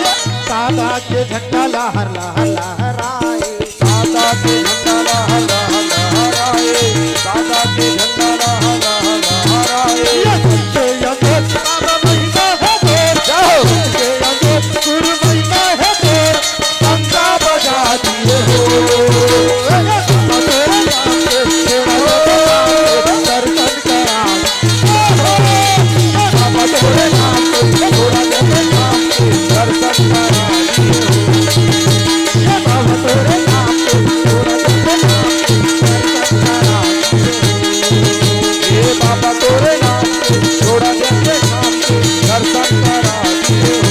सादा के झंडा लहर लहर लहराए। सादा के झंडा लहर लहर लहराए, सादा के झंडा लहर लहर लहराए। ये सबसे अनोखा बाबा महिमा है तोर। जय हो। सबसे अनोखा गुरु महिमा है तोर। डंका बजा दिए हो। ये बाबा तोरे नाम पे, थोड़ा जैसे काम पे, दर्शन करा। बाबा तोरे नाम पे, थोड़ा जैसे काम पे, दर्शन करा दिए हो। बाबा तोरे नाम पे, थोड़ा जैसे काम पे, दर्शन करा दिए हो। हे बाबा तोरे नाम पे, थोड़ा जैसे काम पे, दर्शन करा दिए हो।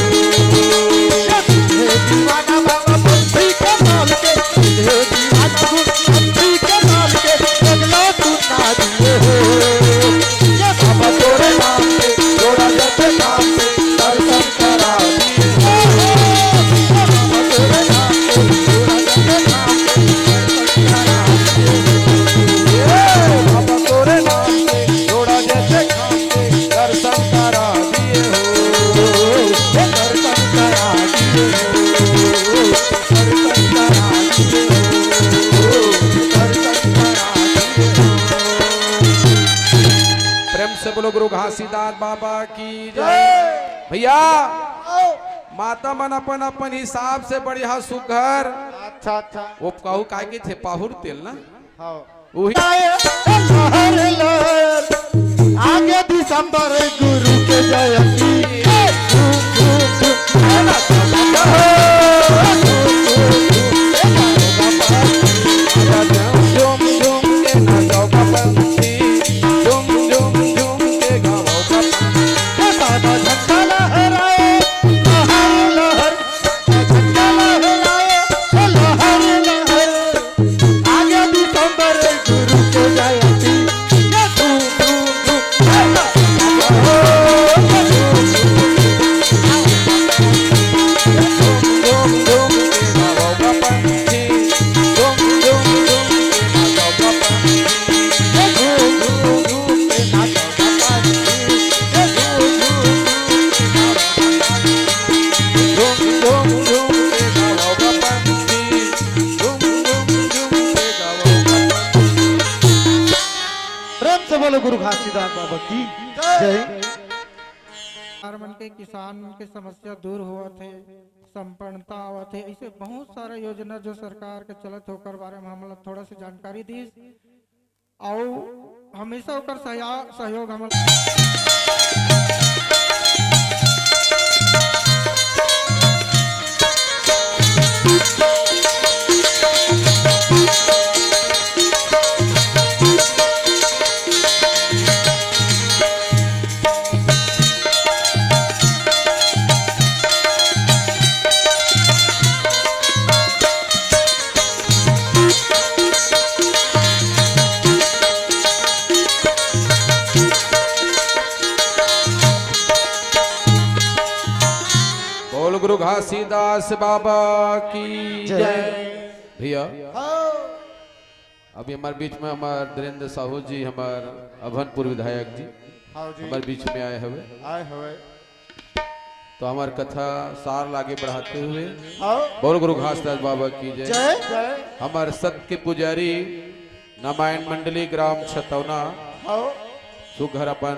हे दीवाना बाबा बंसी के नाम पे, हे दीवाना बंसी के नाम पे, पगला तू ना दिए हो। ये बाबा तोरे नाम पे, थोड़ा जैसे काम पे, दर्शन करा दिए हो। बाबा तोरे नाम पे, थोड़ा जैसे काम पे, दर्शन करा दिए हो। ये बाबा तोरे नाम पे, थोड़ा जैसे काम पे, दर्शन करा दिए हो। ये दर्शन करा दिए हो। प्रेम से बोलो गुरु घासीदास बाबा की जय। जय। भैया, आओ। माता मन अपन अपन हिसाब से बढ़िया सुघर अच्छा, अच्छा। वो कहू काय के थे पाहुर तेल ना? हाँ। उही लहर लहर, आगे दिसंबर गुरु के जयंती। सिद्धार्थ बाबा की जय। सरकार मन के किसान मन के समस्या दूर होवत हे, संपन्नता आवत हे, ऐसे बहुत सारा योजना जो सरकार के चलत हे, ओकर बारे में हमन ला थोड़ा सा जानकारी दीस। अउ हमेशा ओकर सहया-, सहयोग हमन बोल गुरु घासीदास बाबा की जय। जय। भैया, हाँ। अभी हमारे बीच में हमारे धीरेंद्र साहू जी, हमारे अभनपुर विधायक जी, हाँ जी। हमारे बीच में आए हुए। आए हुए। तो हमार कथा सार ला आगे बढ़ाते हुए हाँ। बोल गुरु घासीदास बाबा की जय। जय, जय। हमार सत के पुजारी नामायन मंडली ग्राम छतौना हाँ। सुघर अपन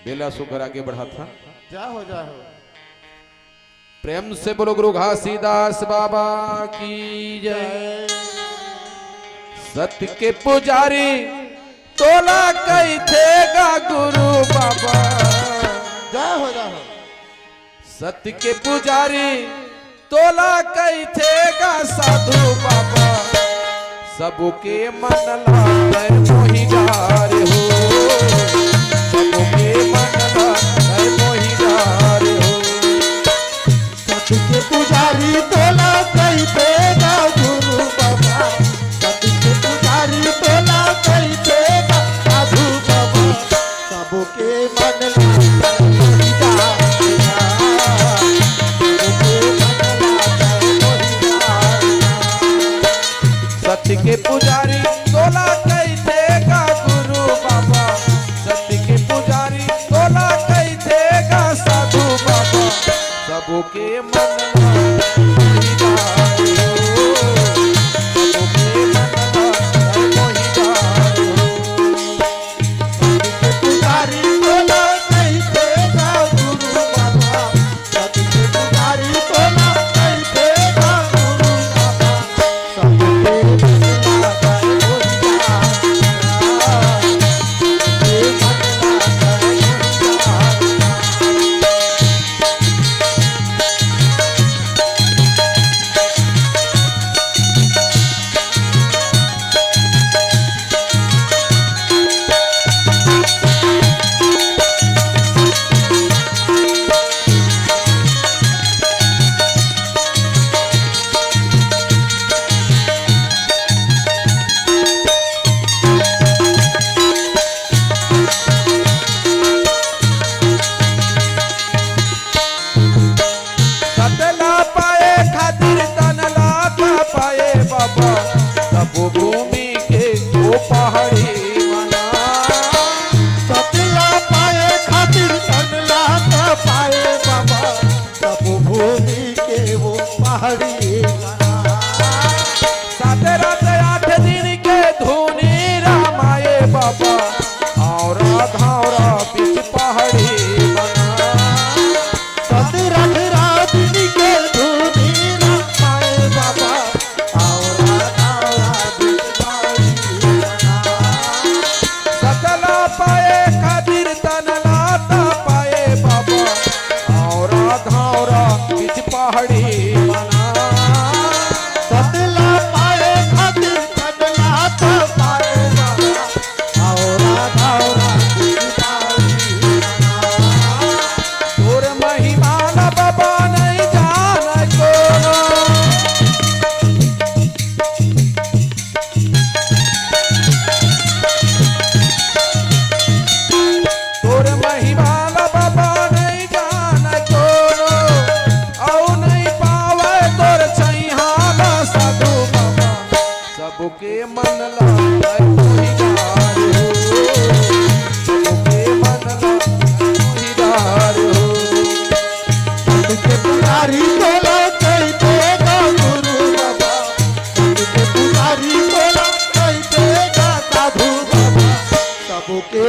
बेला सुघर आगे बढ़ाथा। जय हो, जय हो। प्रेम से बोलो गुरु घासीदास बाबा की जय। जय। सत के पुजारी तोला कहिथे गा गुरु बाबा। जय हो, जय हो। सत के पुजारी तोला कहिथे गा साधु बाबा। सबके मन ला तै मोहि डारे हो, सबके मन ला तै मोहि डारे हो। सत के पुजारी तोला कहिथे गा गुरु बाबा, सत के पुजारी तोला कहिथे गा साधु बाबा। सबके मन ला मोहि डारे ना, सबके मन ला मोहि डारे ना। सत के पुजारी तोला कहिथे गा गुरु बाबा, सत के पुजारी तोला कहिथे गा साधु बाबा। सबके मन ला मोहि डारे हो, सबके मन ला मोहि डारे हो। सत के पुजारी तोला कहिथे गा गुरु बाबा, सत के पुजारी तोला कहिथे गा गुरु बाबा। सबके मन ला मोहि डारे ना, सबके मन ला मोहि डारे ना। सत ला पाए खातिर तन ला त पाए बाबा, तब भूमि के ओ पहाड़ी मना। सत ला पाए खातिर तन ला त पाए बाबा, तब भूमि के ओ पहाड़ी मना। सात रात आठ दिन के धुनी रामाए बाबा, औरा धावरा बीच पहाड़ी मना। सत रात रात दिन के धुनी रामाए बाबा, औरा धावरा बीच पहाड़ी मना। सत ला पाए खातिर तन ला त पाए बाबा, औरा धावरा बीच पहाड़ी मना। सत ला पाए खातिर तन ला त पाए बाबा, औरा धावरा बीच पहाड़ी मना। तोर महिमा ला बाबा नहीं जाने कोनो। तोर महिमा ला बाबा नहीं जाने कोनो, अउ नहीं पावे तोर छैहा ला साधु बाबा। सबके मन ला तै मोहि डारे हो, सबके मन ला तै मोहि डारे हो। सत के पुजारी तोला कहिथे गा गुरु बाबा, सत के पुजारी तोला कहिथे गा साधु बाबा। सबके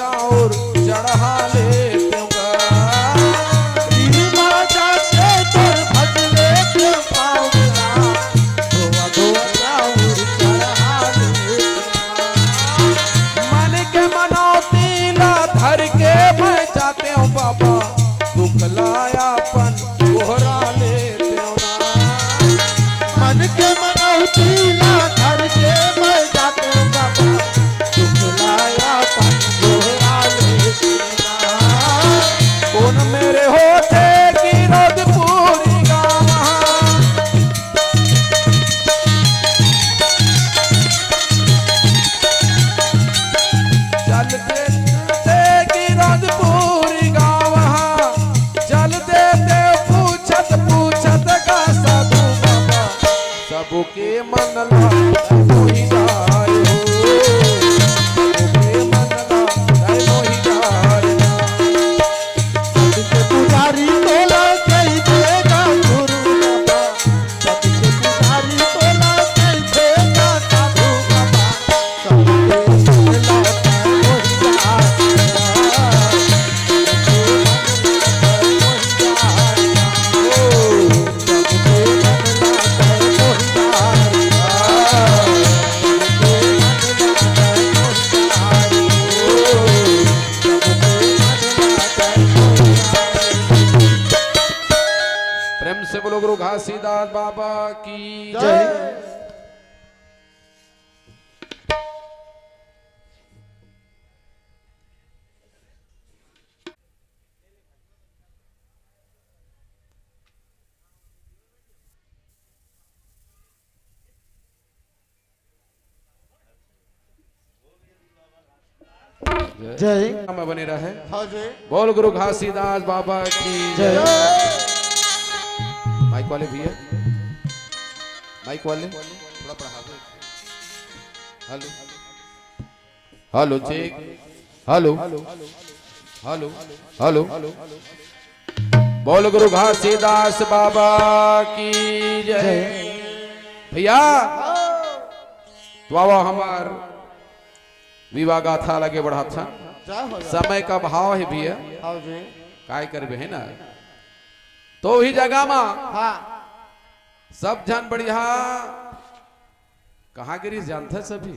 चाउर चढ़ा लेतेंव गा। इहमा जाके तोर भज लेतेंव पाँव गा। धोवा धोवा चाउर चढ़ा लेतेंव गा। मन के मनौती ला धर के मैं जातेंव बाबा, दुख ला अपन गोहरा लेतेंव ना। मन के मनौती ला धर के मैं जातेंव बाबा, दुख ला अपन गोहरा लेतेंव ना। कोन मेर होथे गिरौदपुरी गाँव हा। चलते चलते गिरौदपुरी गाँव हा, चलते ते पूछत पूछत गा साधु बाबा, सबके मन ला मोहि जाय हो, सबके मन ला मोहि जाय। सबके पुजारी तोला कहि देगा गुरु बाबा, सबके पुजारी तोला कहि देगा साधु बाबा। प्रेम से बोलो गुरु घासीदास बाबा की जय। जय। में बने रहे। हाँ जी। बोल गुरु घासीदास बाबा की जय। जय। माइक वाले भैया, माइक वाले थोड़ा बढ़ाओ। Hello, hello, check. Hello, hello, hello. बोल गुरु घासीदास बाबा की जय। जय। भैया, तो आवा हमार विवाह गाथा लगे बढ़ात हन। जय हो, जय। समय का भाव है भैया। हाँ जी। काय करबे, है ना? तो ही जगह मा हाँ। सब झन बढ़िया कहाँ गिरिस जानथस अभी?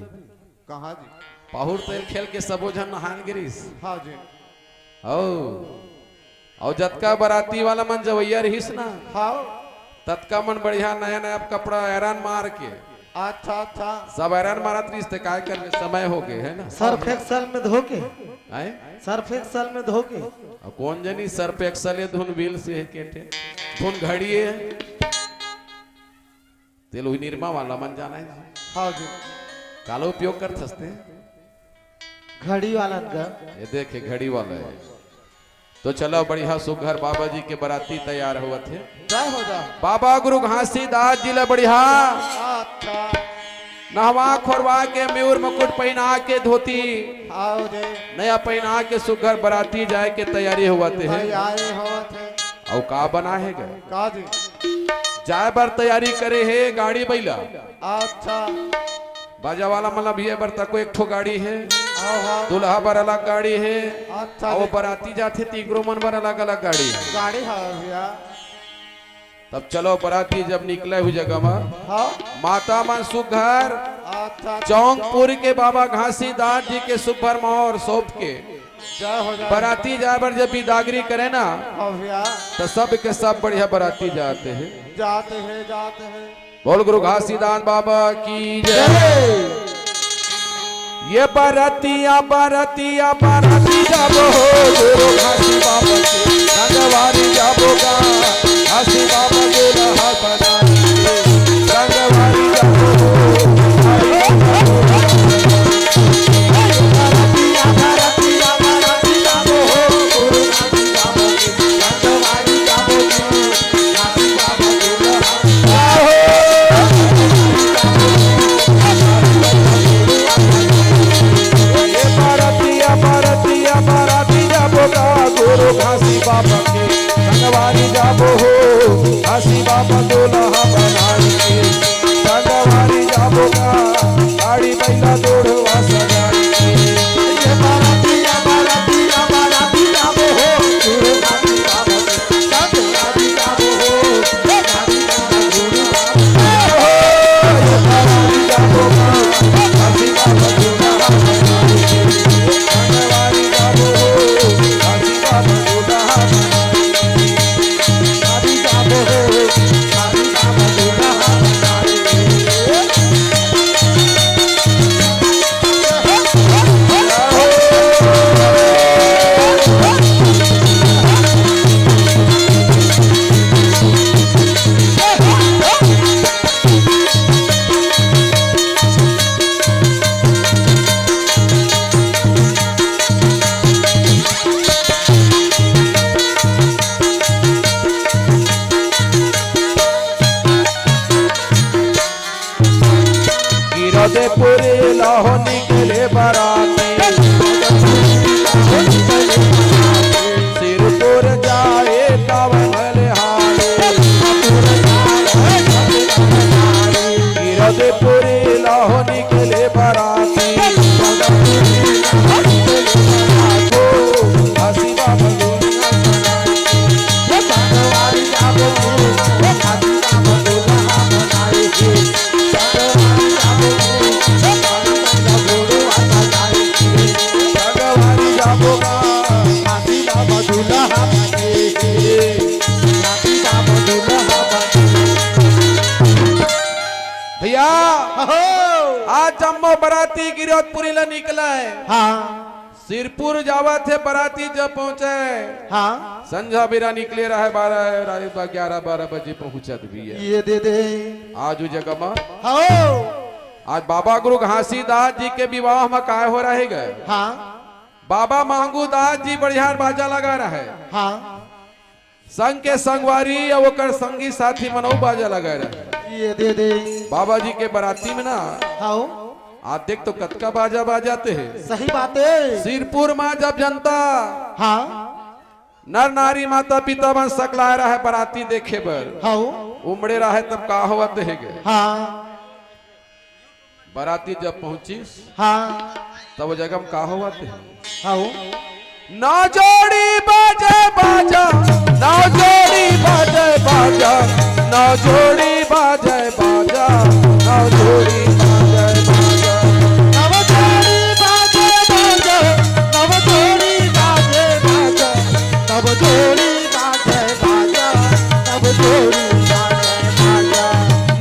कहाँ जी? पाहुर तेल खेल के सबो झन नहान गिरिस। हाँ जी। हौ। अउ जतका बराती वाला मन जवैया रहिस ना, हाँ। ततका मन बढ़िया नया नया कपड़ा आयरन मार के। अच्छा, अच्छा। सब आयरन मारत रहिस ते काय करबे, समय हो गए, है ना? सर्फ एक्सल में धो के। हैं? सर्फ एक्सल में धो के। अउ कोन जनी सर्फ एक्सल ए धुन बिल से है केठे। धुन घड़ी है। तेल वही निरमा वाला मन जाना है। हाँ जी। काला उपयोग करथस ते? घड़ी वालन का। ये देखे, घड़ी वाला है। तो चलो, बढ़िया सुघर बाबा जी के बराती तैयार होवत हे। जय हो जा। बाबा गुरु घासीदास जी ला बढ़िया अच्छा। नहवा खोरवा के, मयूर मुकुट पहिना के, धोती हाँ जी। नया पहिना के सुघर बराती जाए के तैयारी होवत हे। तैयारी होवत हे। अउ का बना हे गा? का जी? जाए बर तैयारी करे हे गाड़ी बइला। अच्छा। बाजा वाला मन ला भी ए बर तको एक ठो गाड़ी हे। हाँ, हाँ। दूल्हा बर अलग गाड़ी हे। अच्छा अउ जी। बराती जाथे तिकरो मन बर अलग-अलग गाड़ी हे। गाड़ी हे भैया। तब चलो बराती जब निकले हुई जगह मा हाँ। माता मन सुघर अच्छा। चौंकपुर के बाबा घासीदास जी के सुघर मोर सौंप के जय हो जाए। बराती जाए बर जब बिदागरी करे ना, हाँ भैया। तो सब के सब बढ़िया बराती जाते हैं। जाते हैं, जाते हैं। बोल गुरु घासीदास बाबा की जय। जय। ये बरातिया, बरातिया, बराती जाबो हो, गुरु घासी बाबा के संगवारी जाबो गा। घासी बाबा के रहा बना के संगवारी जाबो हो। गुरु घासी बाबा के संगवारी जाबो। होगा, घासी बाबा दुल्हा बने, घासी बाबा दुल्हा बने। भैया, हो। आज जम्मो बराती गिरौदपुरी ले निकले। हाँ। सिरपुर जावत हे बराती जब पहुंचे। हाँ। संझा बेरा निकले रहे, बारह रात का ग्यारह बारह बजे पहुंचत भी हे। ये दे दे। आज उ जगह मा। हो। आज बाबा गुरु घासीदास जी के विवाह मा काय हो रहे गे? हाँ। बाबा मांगूदास जी बढ़िया बाजा लगा रहे। हाँ। संग के संगवारी अउ ओकर संगी साथी मन अउ बाजा लगा रहे। ये दे दे। बाबा जी के बराती में ना। हाँ। आज देख तो कतका बाजा बाजात हे। सही बात हे। सिरपुर मा जब जनता। हाँ। नर नारी माता पिता मन सकलाए रहे बराती देखे बर। हाँ। उमड़े रहे तब का होवत हे गे? हाँ। बराती जब पहुंचिस, हाँ। तब वो जगह में का होवत हे? हाँ। नौ जोड़ी बाजे बाजा, नौ जोड़ी बाजे बाजा, नौ जोड़ी बाजे बाजा, नौ जोड़ी बाजे बाजा। नव जोड़ी बाजे बाजा, नव जोड़ी बाजे बाजा, नव जोड़ी बाजे बाजा, नव जोड़ी बाजे बाजा।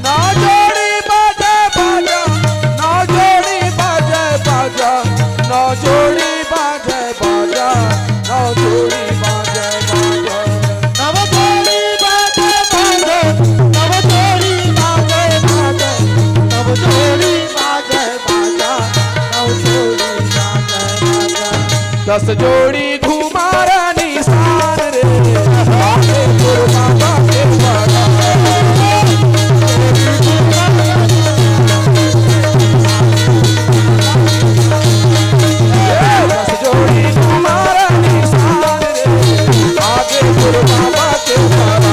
नौ जोड़ी बाजे बाजा, नौ जोड़ी बाजे बाजा, नौ जोड़ी बाजे बाजा, नौ जोड़ी बाजे बाजा। नव जोड़ी बाजे बाजा, नव जोड़ी बाजे बाजा, नव जोड़ी बाजे बाजा, नव जोड़ी बाजे बाजा। दस जोड़ी घुमारा निशान रे, आगे गुरु बाबा के बड़ा। दस जोड़ी घुमारा निशान रे, आगे गुरु बाबा के बड़ा।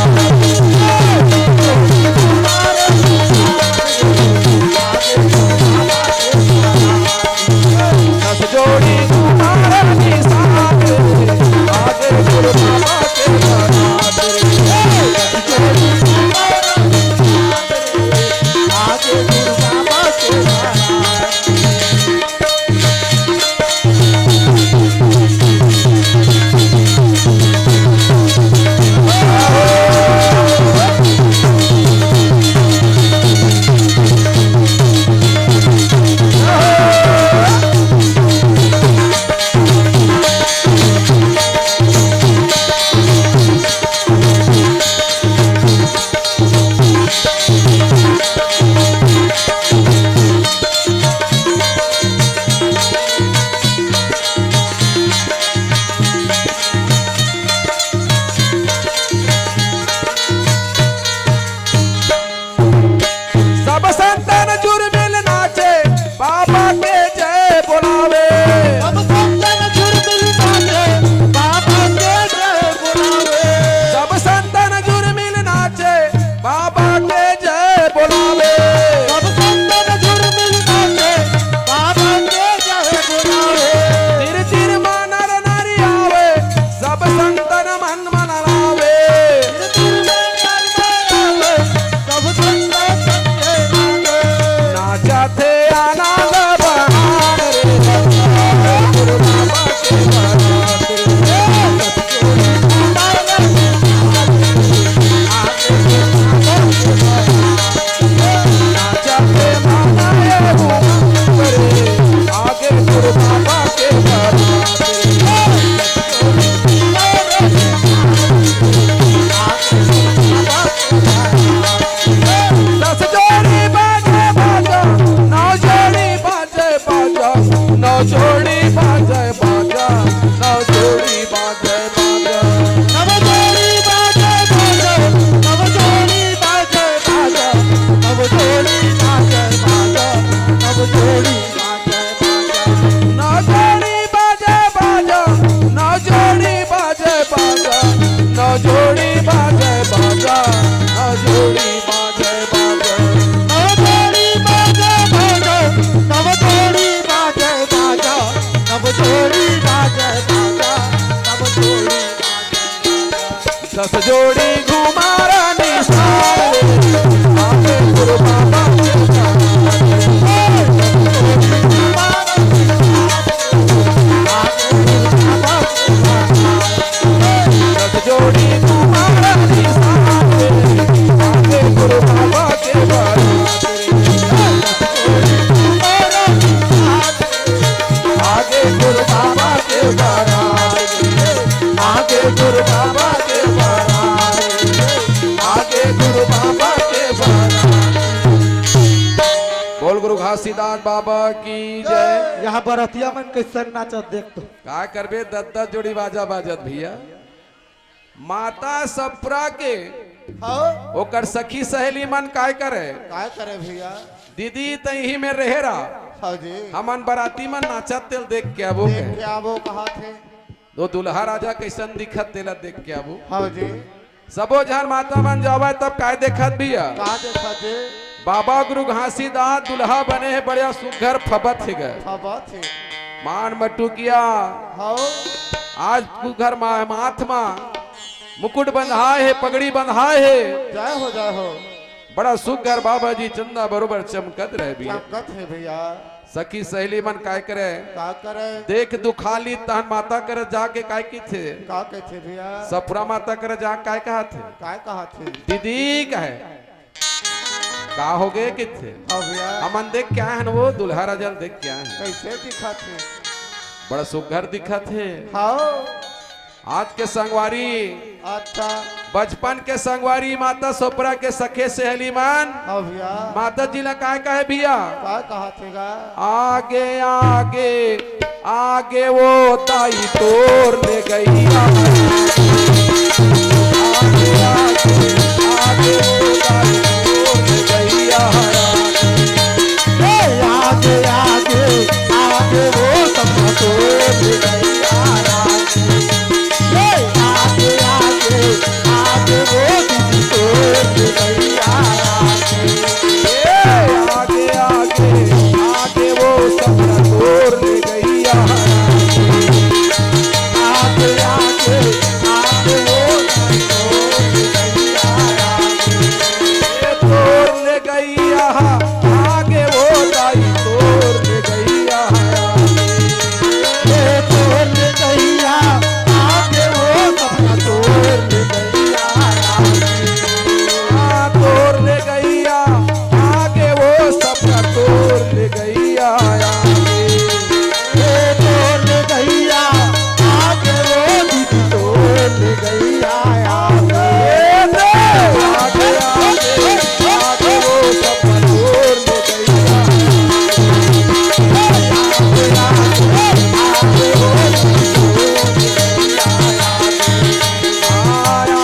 दस जोड़ी तुम्हारा निशान रे, आगे गुरु बाबा के बरात रे। दस जोड़ी तुम्हारा निशान रे, आगे गुरु बाबा के बरात रे। सब संतन जुरमिल नाचे, बाबा के जय बोलावे। सब संतन जुरमिल नाचे, बाबा के जय बोलावे। सब संतन जुरमिल नाचे, बाबा के जय बोलावे। सब संतन जुरमिल नाचे, बाबा के जय बोलावे। तिर तिर मा नर नारी आवे, सब संतन मन मन लावे। तिर तिर मा नर नारी आवे, सब संतन मन मन लावे। नाचत हे आनंद बहान रे, गुरु बाबा के बरात रे। दस जोड़ी बाजे बाजा, नौ जोड़ी बाजे बाजा, नौ जोड़ी बाजे बाजा, नौ जोड़ी बाजे बाजा। नव जोड़ी बाजे बाजा, नव जोड़ी बाजे बाजा, नव जोड़ी बाजे बाजा, नव जोड़ी बाजे बाजा। नौ जोड़ी बाजे बाजा, नौ जोड़ी बाजे बाजा, नौ जोड़ी बाजे बाजा, नौ जोड़ी बाजे बाजा। नव जोड़ी बाजे बाजा, नव जोड़ी बाजे बाजा, नव जोड़ी बाजे बाजा, नव जोड़ी बाजे बाजा। दस जोड़ी घुमारा निशान रे, आगे गुरु बाबा के बरात रे। दस जोड़ी घुमारा निशान रे, आगे गुरु बाबा बाबा की जय। यहाँ बरतिया मन कइसन नाचत देख तो। का करबे, दस दस जोड़ी बाजा बाजत भैया। माता सप्रा के हाँ। ओकर सखी सहेली मन काय करे? काय करे भैया? दीदी तइही में रहे रहा। हाँ जी। हमन बराती मन नाचत तेला देख के आबो देख कहे। के आबो कहा थे। वो दुल्हा राजा कइसन दिखत तेला देख के आबो। हाँ जी। सबो झन माता मन जावय तब काय देखत भैया? का देखत हे? बाबा गुरु घासीदास दुल्हा बने हे, बढ़िया सुघर फबत हे गे। फबत हे। मान मटुकिया। हाँ। आज सुघर मा-, माथ मा मुकुट बंधाय हे, पगड़ी बंधाय हे। जय हो, जय हो। बड़ा सुघर बाबा जी चंदा बरोबर चमकत रहे भैया। चमकत हे भैया। सखी सहेली मन काय करे? का करे? देख दुखाली तहन माता करे जाके काय किथे? का कथे भैया? सप्रा माता करे जा काय कहत हे? काय कहत हे? दीदी कहे। का हो गे किथे? हाँ भैया। हमन देख के आए हन वो दुल्हा राजा ल देख के आए हन। कइसे दिखत हे? बड़ा सुघर दिखत हे। हाँ। आज के संगवारी, अच्छा। बचपन के संगवारी माता सप्रा के सखे सहेली मन। हाँ भैया। माता जी ला काय कहे भैया? का कहत हे गा? आगे आगे, आगे वो दाई तोर ले गइया। आगे आगे, आगे वो दाई तोर ले गइया। ए, आगे आगे, आगे वो सपना तोर ले गइया। ए, आगे आगे, आगे वो दीदी तोर ले गइया। ए, आगे आगे, आगे वो सपना तोर ले गइया। आगे आगे, आगे वो दाई तोर ले गइया। ए, तोर ले गइया, आगे वो दाई तोर ले गइया। ए, तोर ले गइया, आगे वो सपना तोर ले गइया। हाँ, तोर ले गइया, आगे वो सपना तोर ले गइया। ए, तोर ले गइया, आगे वो दीदी तोर ले गइया। ए, आगे, आगे, आगे वो सपना तोर ले गइया। आगे, आगे, आगे वो दीदी तोर ले गइया।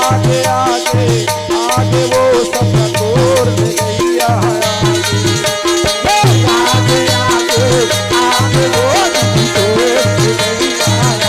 आगे, आगे, आगे वो सपना तोर ले गइया। आगे, आगे, आगे वो दीदी तोर ले गइया।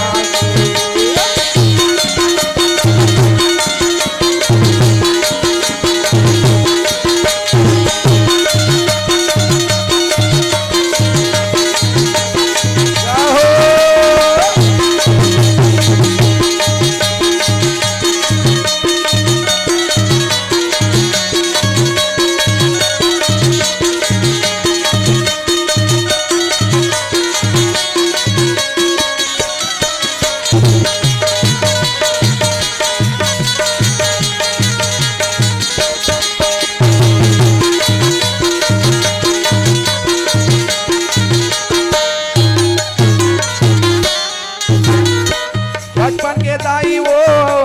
बचपन के दाई वो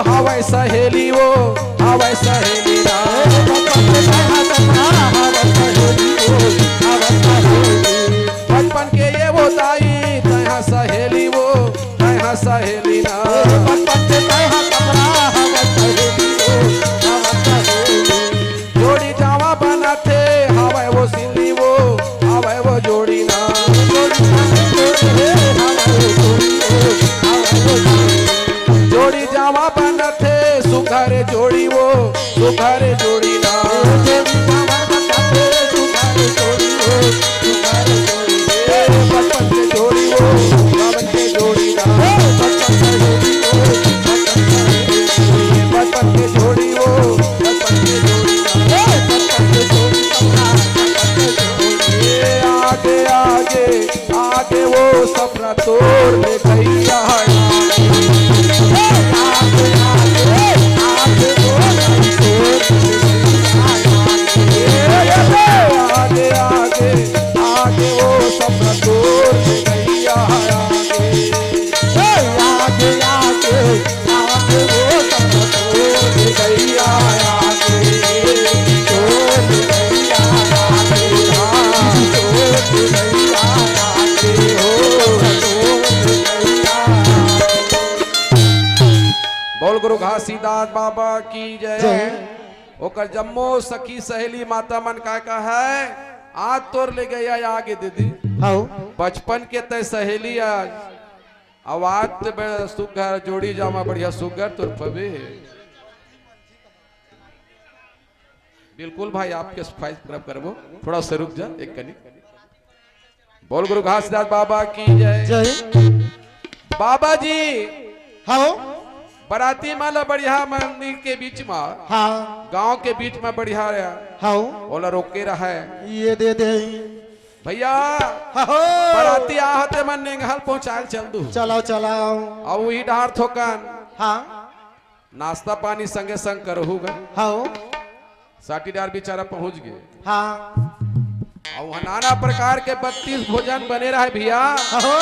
हवय सहेली वो, हवय सहेली ना। बचपन के दाई हवय सपना, हवय सहेली वो, हवय सहेली। बचपन के ये वो दाई, तैं हा सहेली वो, तैं हा सहेली ना। बचपन के तैं हा सपना, हवय सहेली वो, हवय सहेली। जोड़ी जावा बनाथे, हावय वो सिल्ली वो, हावय वो जोड़ी ना। जोड़ी जावा बनाथे, सुघर जोड़ी वो, सुघर जोड़ी ना। बचपन के जोड़ी वो, बचपन के जोड़ी ना। बचपन के जोड़ी वो, बचपन के जोड़ी ना। ए, आगे, आगे, आगे वो सपना तोर ले गइया। ए, आगे, आगे, आगे वो सपना तोर ले गइया। ए, आगे, आगे, आगे वो सपना तोर ले गइया। ए, आगे, आगे, आगे वो सपना तोर ले गइया। आगे, तोर ले गइया। आगे, आगे, तोर ले गइया। बोल गुरु घासीदास बाबा की जय। जय। ओकर जम्मो सखी सहेली माता मन का कहे, आज तोर ले गया आगे दीदी। हव। बचपन के तय सहेली आज, अब आज ते बे-, सुग्घर जोड़ी जामा बढ़िया सुग्घर तोर पबे। बिल्कुल भाई, आपके सफाई पूरा करबो, थोड़ा सा रुक जा एक कनी। बोल गुरु घासीदास बाबा की जय। जय। बाबा जी, हव। बराती मन ला बढ़िया मंदिर के बीच मा, हाँ। गांव के बीच मा बढ़िया, हव। ओला रोके रहे। ये दे दे। भैया, हव। बराती आहते मन नेंगहल पहुंचाल चल दू। चलाओ, चलाओ। अब वही डहर थोकन। हाँ। नाश्ता पानी संगे संग करहू गा। हव। साटी डार बेचारा पहुंच गे। हाँ। अउ वहाँ नाना प्रकार के बत्तीस भोजन बने रहे भैया। अहो।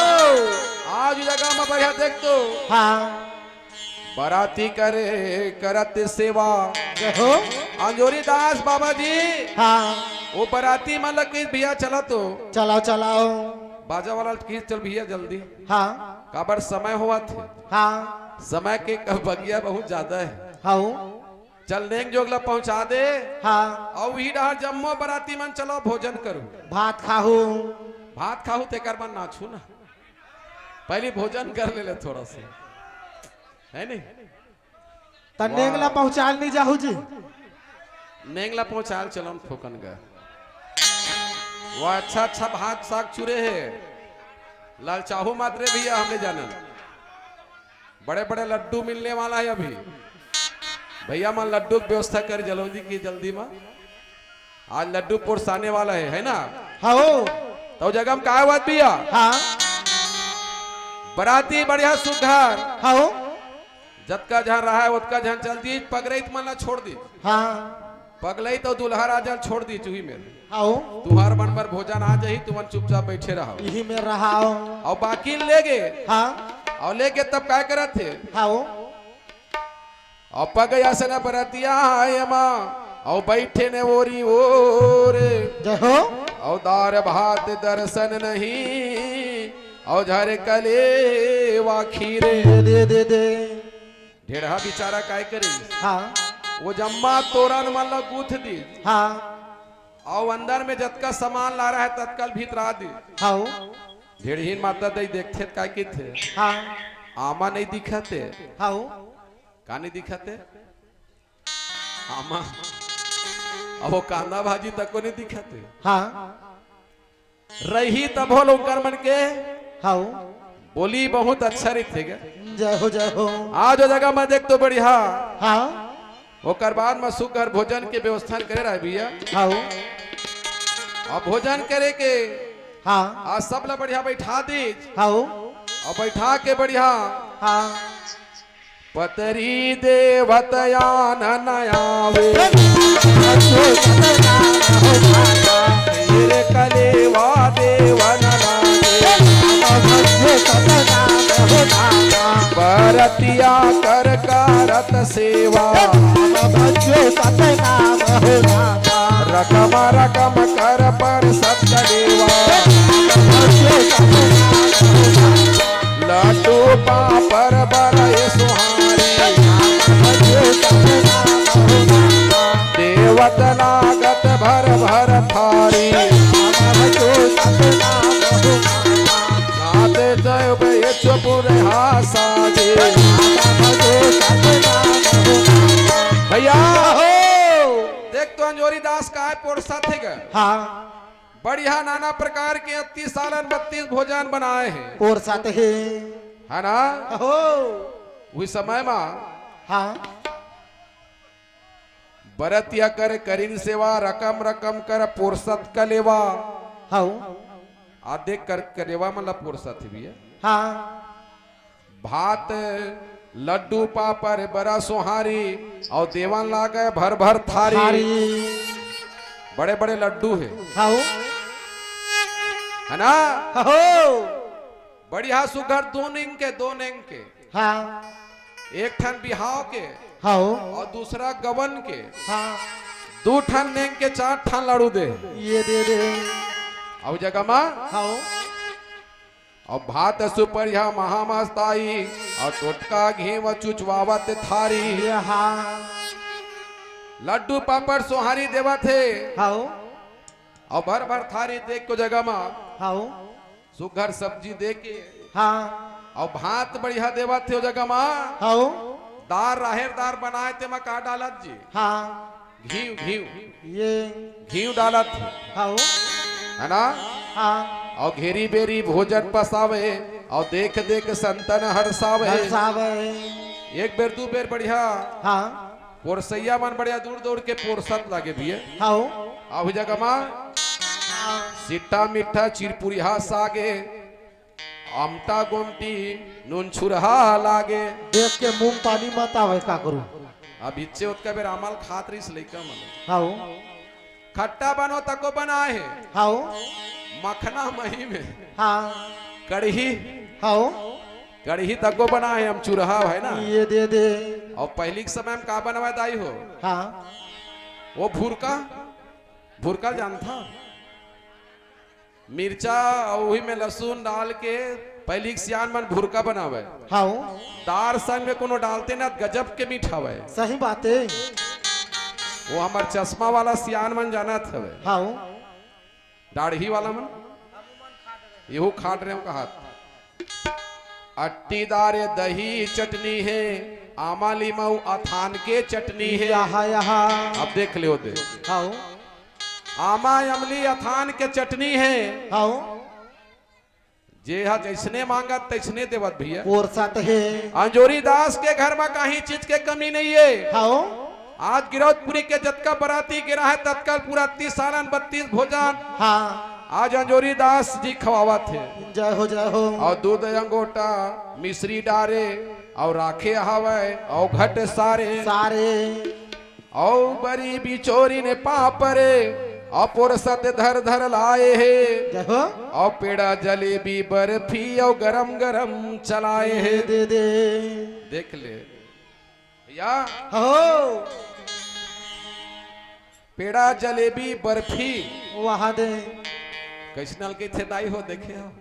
आज जगह में बढ़िया देख तो। हाँ। बराती करे करत सेवा। जय हो। अंजोरी दास बाबा जी। हाँ। वो बराती मन ल कहिस भैया चला तो। चलाओ, चलाओ। बाजा वाला ल कहिस चल भैया जल्दी। हाँ। काबर समय होवत हे। हाँ। समय के क-, बगिया बहुत ज्यादा हे। हाँ। चल नेंग जोग ला पहुंचा दे। हाँ। अउ इही डहर जम्मो बराती मन चलो भोजन करू। भात खाहू। भात खाहू तेकर मन नाचू ना। पहली भोजन कर ले, ले थोड़ा सा। है नहीं? त नेंग ला वाह। पहुंचाल नहीं जाहू जी। नेंग ला पहुंचाल चलो हम थोकन गा। वो अच्छा अच्छा भात साग चुरे हे। लाल चाहू मात्रे भैया हमने जानन। बड़े बड़े लड्डू मिलने वाला है अभी। भैया मन लड्डू के व्यवस्था कर जल्दी की जल्दी में। आज लड्डू पोरसाने वाला है, है ना? हाँ। तो जगह में काय बात भैया? हाँ। बराती बढ़िया सुघर। हाँ। जतका झन रहा है, ओतका झन चल दी, पगरई मन ला छोड़ दी। हाँ। पगलई तो दुल्हा राजा ल छोड़ दी, चूही में। हाँ। तुहार मन बर भोजन आ जाही, तुमन चुपचाप बैठे रहो। यही में रहा। और बाकी ले गे। हाँ। और लेके तब काय करत हे? हाँ। अउ पग असन बरतिया एमा, अउ बइठे ने ओरी ओर। जय हो। अउ दार भात दरसन नहीं, अउ झर कलेवा खीरे। दे, दे, दे, दे। ढेड़हा बिचारा काय करी? हाँ। वो जम्मा तोरन मन ल गूंथ दी। हाँ। अउ अंदर में जतका सामान ला रहा है, ततका ल भीतरा दी। हाँ। ढेड़हीन माता दई देखथे त काय कहिथे? हाँ। आमा नहीं दिखत हे। हाँ। का नहीं दिखत हे? आमा। अब वो कांदा भाजी तको नहीं दिखत हे। हाँ। रही तभो ल ओकर मन के। हाँ। बोली बहुत अच्छा रहिथे गा। जय हो, जय हो। आज वो जगह में देख तो बढ़िया। हाँ। ओकर बाद में सुघर भोजन के व्यवस्था करे रहे भैया। हाँ। अब भोजन करे के। हाँ। आज सब ला बढ़िया बैठा दीज। हाँ। अउ बैठा के बढ़िया। हाँ। पतरी देवत आनन आवे। खीर कलेवा देवन लागे। बरतिया कर करत सेवा। रकम रकम कर परसत कलेवा। लड्डू पापड़ बरई सुहारी। देवत लागत भर भर थारी। नाते जय बेचो पुरहा साजे। भैया हो, देख तो अंजोरी दास काय पोरसत हे गा। हाँ। बढ़िया नाना प्रकार के इकतीस सालन बत्तीस भोजन बनाए हे। पोरसत हे। है ना? हो। उही समय मा हाँ। बरतिया कर करिन सेवा, रकम रकम कर पोरसत कलेवा। हाँ। आदे कर कलेवा मन ला पोरसत हे भैया। हाँ। भात, लड्डू, पापड़, बरा, सोहारी अउ देवन लागे भर भर थारी। थारी। बड़े बड़े लड्डू हे। हाँ। है ना? हो। बढ़िया सुघर दो नेंग के, दो नेंग के। हाँ। एक ठन बिहाव के। हाँ। अउ दूसरा गवन के। हाँ। दू ठन नेंग के चार ठन लाड़ू दे। ये दे दे। अउ जगह मा? हाँ। अउ भात सुपरिया महामस्ताई, अउ टोटका घीव चुचवावत थारी। ये हाँ। लड्डू पापड़ सोहारी देवत हे। हाओ। अउ भर भर थारी देख के जगह मा। हाओ। सुघर सब्जी दे के। हाँ। अउ भात बढ़िया देवत हे ओ जगह मा। हाओ। दार राहेर दार बनाए ते मा का डालत जी? हाँ। घीव, घीव। ये। घीव डालत हे। हाओ। है ना? हाँ। अउ घेरी बेरी भोजन पसावे, अउ देख देख संतन हर्षावे। हर्षावे। एक बेर दू बेर बढ़िया। हाँ। पोरसैया मन बढ़िया दूर दूर के पोरसत लागे भैया। हाओ। अउ जगह मा सिट्टा मिट्ठा चिरपुरिहा सागे, आमटा गोमटी नून छुरहा लागे। देख के मुंह पानी मत आवे का करू। अब इच्चे ओतका बेर आमल खात रहिस लइका मन। हाओ। खट्टा बनो तको बनाए हे। हाओ। मखना मही में। हाँ। कड़ही। हाओ। कड़ही तको बनाए हे, अमचुरहा है ना। ये दे दे। अउ पहिली के समय में का बनवाए दाई हो? हाँ। वो भुरका, भुरका जानथा? मिर्चा अउ उही में लहसुन डाल के पहिली के सियान मन भुरका बनावे। हाओ। दार संग में कोनो डालते ना, गजब के मीठ हवे। सही बात हे। वो हमर चश्मा वाला सियान मन जानत हवे। हाओ। दाढ़ी वाला मन, इहू खाट रहे हो कहात। अट्टी दार दही चटनी हे, आमा लीमऊ अथान के चटनी हे। यहाँ, यहाँ। अब देख लियो दे। हाओ। आमा अमली अथान के चटनी हे। हाओ। जे हा जैसने मांगत तैसने देवत भैया। पोरसत हे। अंजोरी दास के घर मा कहीं चीज के कमी नहीं हे। हाओ। आज गिरौदपुरी के जतका बराती गिरा हे, ततका पूरा तीस सालन बत्तीस भोजन। हाँ। आज अंजोरी दास जी खवावत हे। जय हो, जय हो। अउ दूध अंगोटा मिश्री डारे, अउ राखे हवय, अउ घट सारे। सारे। अउ बरी बिचोरी ने पापरे, अउ पोरसत धर धर लाए हे। जय हो। अउ पेड़ा जलेबी बर्फी, अउ गरम गरम चलाए हे। दे दे। देख ले। भैया। हो। पेड़ा, जलेबी, बर्फी। वहां दे। कैसनल के थे दाई हो, देखे हो?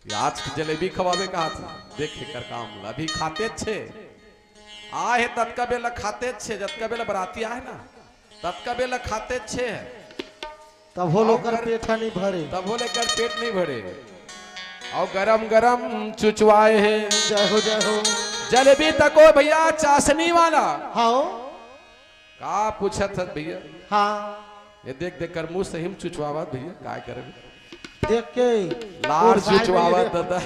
ये आज के जलेबी खवावे का हाथ, देखे कर काम ला। अभी खाते छे। आ हे ततका बेला खाते छे, जतका बेला बराती आहे ना, ततका बेला खाते छे। तब हो लोकर अउ कर पेट हा नहीं भरे। तब हो लेकर पेट नहीं भरे। अउ गरम गरम चुचवाए हे। जय हो, जय हो। जलेबी तको भैया चाशनी वाला। हाओ। का पूछत हस भैया? हाँ। ये देख देख कर मुंह सही में चुचवावत भैया, काय करबे? देख के लार और साइड में चुचवावत ये दादा।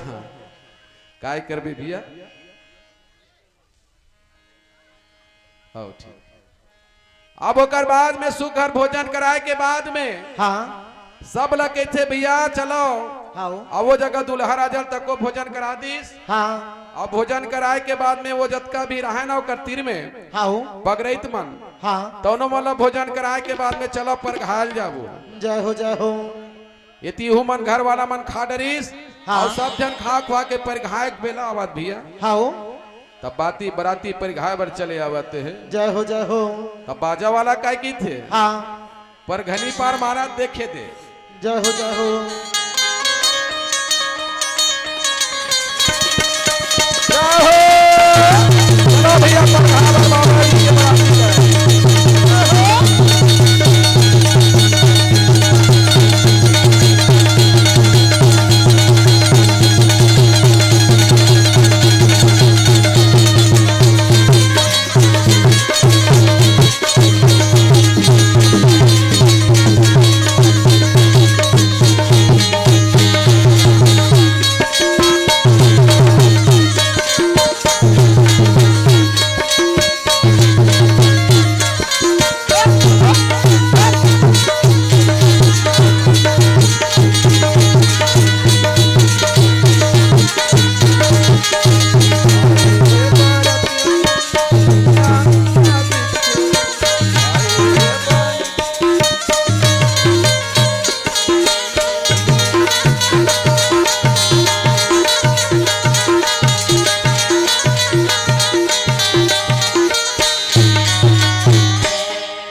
काय करबे भैया? हाओ, ठीक। अब ओकर बाद में सुघर भोजन कराए के बाद में हाँ। सब ला कहिथे, "भैया चलो।" हाओ। अब वो जगह दुल्हा राजा तको भोजन करा दीस। हाँ। अब भोजन कराए के बाद में वो जतका भी रहे ना ओकर तीर में, हाओ। बगरैत मन। हाँ। तौनो मन ला भोजन कराए के बाद में चलो परघायल जाबो। जय हो, जय हो। ये तीहू मन घर वाला मन खा डरिस, हाँ। अउ सब झन खा खुआ के परघाए के बेला आवत भैया। हाओ। तब बाती बराती परिघाय बर चले आवत हे। जय हो, जय हो। तब बाजा वाला काय कीथे? हाँ। परघनी पार मारा देखे दे। जय हो, जय हो। जय हो। चलो भैया, परघाय बर बाबा जी के बराती है। जय हो।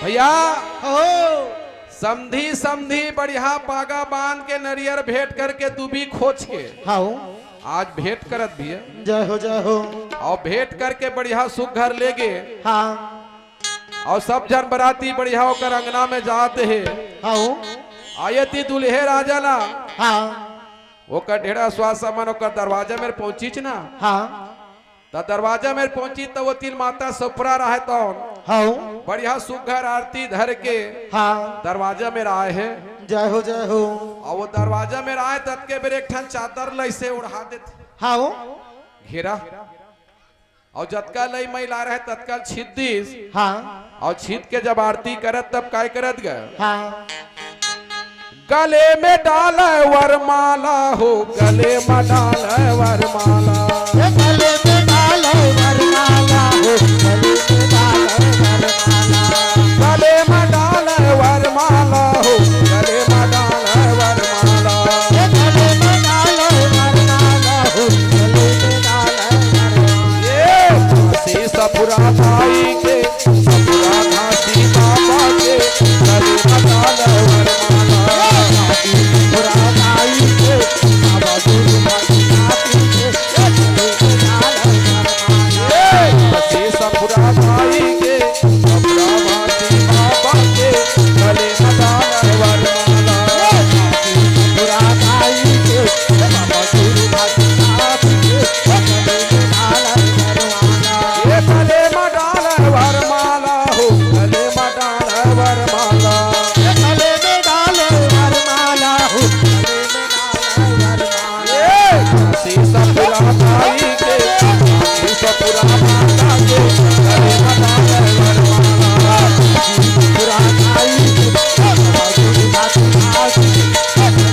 भैया, हो। समधी समधी बढ़िया पागा बांध के, नरियर भेंट करके, दूबी खोज के, हाओ। आज भेंट करत भी हे। जय हो, जय हो। अउ भेंट करके बढ़िया सुघर लेगे। हाँ। अउ सब झन बराती बढ़िया ओकर अंगना में जात हे। हाँ। अउ एती दुल्हे राजा ला। हाँ। ओकर ढेड़ा स्वासा मन ओकर दरवाजा में पहुंचिच ना। हाँ। त दरवाजा में पहुंचिच त ओती माता सफुरा रहय तौन। हाँ। बढ़िया सुघर आरती धर के। हाँ। दरवाजा में आय हे। जय हो, जय हो। अउ ओ दरवाजा में आय ततके बेर एक ठन चादर लइसे ओढ़ा देथे। हाँ। घेरा। अउ जतका लई मइला रहय ततका ल छीत दिस। हाँ। अउ छीत के जब आरती करत तब काय करत गा? हाँ। गले में डालय वरमाला हो, गले में डालय वरमाला। ए गले में डालय वरमाला हो, गले में डालय वरमाला। गले में डालय वरमाला हो, गले में डालय वरमाला। ए गले में डालय वरमाला हो, गले में डालय वरमाला। ए घासी सफुरा माई के, सफुरा घासी बाबा के, गले में डालय वरमाला। घासी सफुरा माई के, बाबा गुरु घासी नाथ के, गले में डालय वरमाला। ए घासी सफुरा माई के, सफुरा घासी बाबा के, गले में डालय वरमाला। ए घासी सफुरा माई के, बाबा गुरु घासी नाथ के, गले में डालय वरमाला। ए गले में डालय वरमाला हो, गले में डालय वरमाला। ए गले में डालय वरमाला हो, गले में डालय वरमाला। ए घासी सफुरा माई के, घासी सफुरा माता के, गले में डालय वरमाला। घासी सफुरा माई के, घासी सफुरा माता के, गले में डालय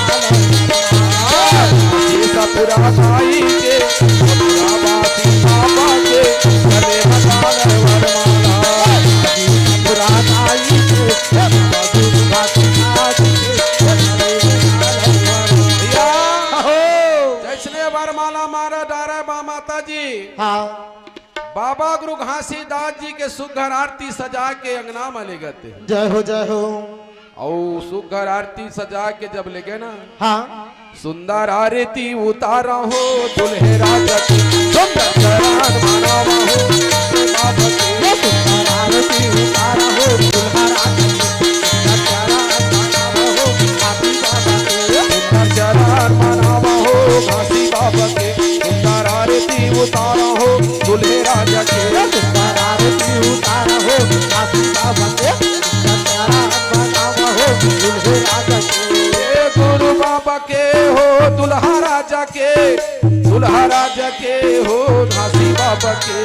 वरमाला। घासी सफुरा माई के, सफुरा घासी बाबा के, गले में डालय वरमाला। घासी सफुरा माई के, बाबा गुरु घासीदास के, गले में डालय वरमाला। भैया, अहो। जइसने वरमाला मारा डारय बा माता जी। हाँ। बाबा गुरु घासीदास जी के सुघर आरती सजा के अंगना में लेगत हे। जय हो, जय हो। अउ सुघर आरती सजा के जब लेगे ना, हाँ। सुंदर आरती उतारा हो दुल्हे राजा के, सुंदर चरण मनावा हो बाबा के। ये सुंदर आरती उतारा हो दुल्हा राजा के, सुंदर चरण मनावा हो घासी बाबा के। सुंदर चरण मनावा हो घासी बाबा के, सुंदर आरती उतारा हो दुल्हे राजा के। ये सुंदर आरती उतारा हो घासी बाबा के, सुंदर चरण मनावा हो दुल्हे राजा के। ए गुरु बाबा के हो दुल्हा राजा के, दुल्हा राजा के हो घासी बाबा के।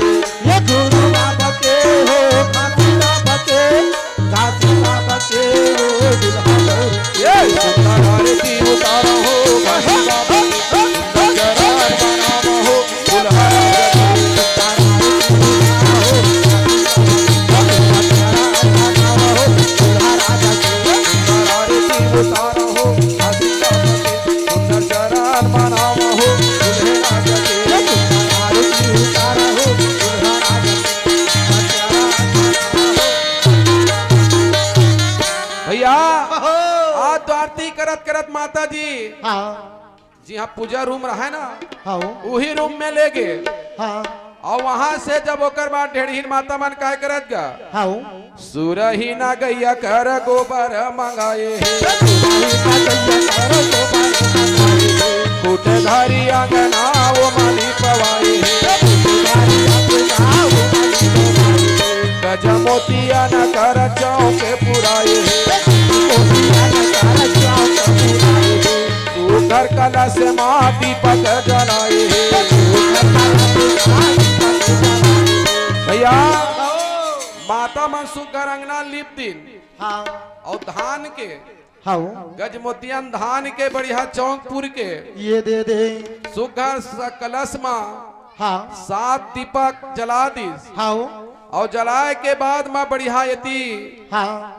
ये गुरु बाबा के हो घासी बाबा के, घासी बाबा के हो दुल्हा राजा के। ये सुंदर आरती उतारा हो घासी बाबा के, सुंदर चरण मनावा हो दुल्हा राजा के। सुंदर आरती उतारा हो घासी बाबा के, सुंदर चरण मनावा हो दुल्हे राजा के। सुंदर आरती उतारा हो दुल्हा राजा के। भैया, अहो। आज तो आरती करत करत माता जी हाँ। जिहाँ पूजा रूम रहय ना, हाँ। उही रूम में लेगे। हाँ। अउ वहाँ से जब ओकर बाद ढेड़हीन माता मन काय करत गा? हाँ। सुरही ना गैया कर गोबर मंगाए हे। सुरही ना गैया कर गोबर मंगाए हे। कूट धारी अंगना ओ माली पवाए हे। कूट धारी अंगना ओ माली पवाए हे। गज मोतिया न कर चौक पुराए हे। गज मोतिया न कर चौक पुराए हे। सुघर कलश मा दीपक जलाए हे। भैया, माता मन सुघर अंगना लीप दिन। हाँ। अउ धान के, हाँ। गजमोतियन धान के बढ़िया चौक पुर के, ये दे दे। सुघर स-, कलश मा हाँ। सात दीपक जला दिस। हाँ। अउ जलाय के बाद मा बढ़िया एती हाँ।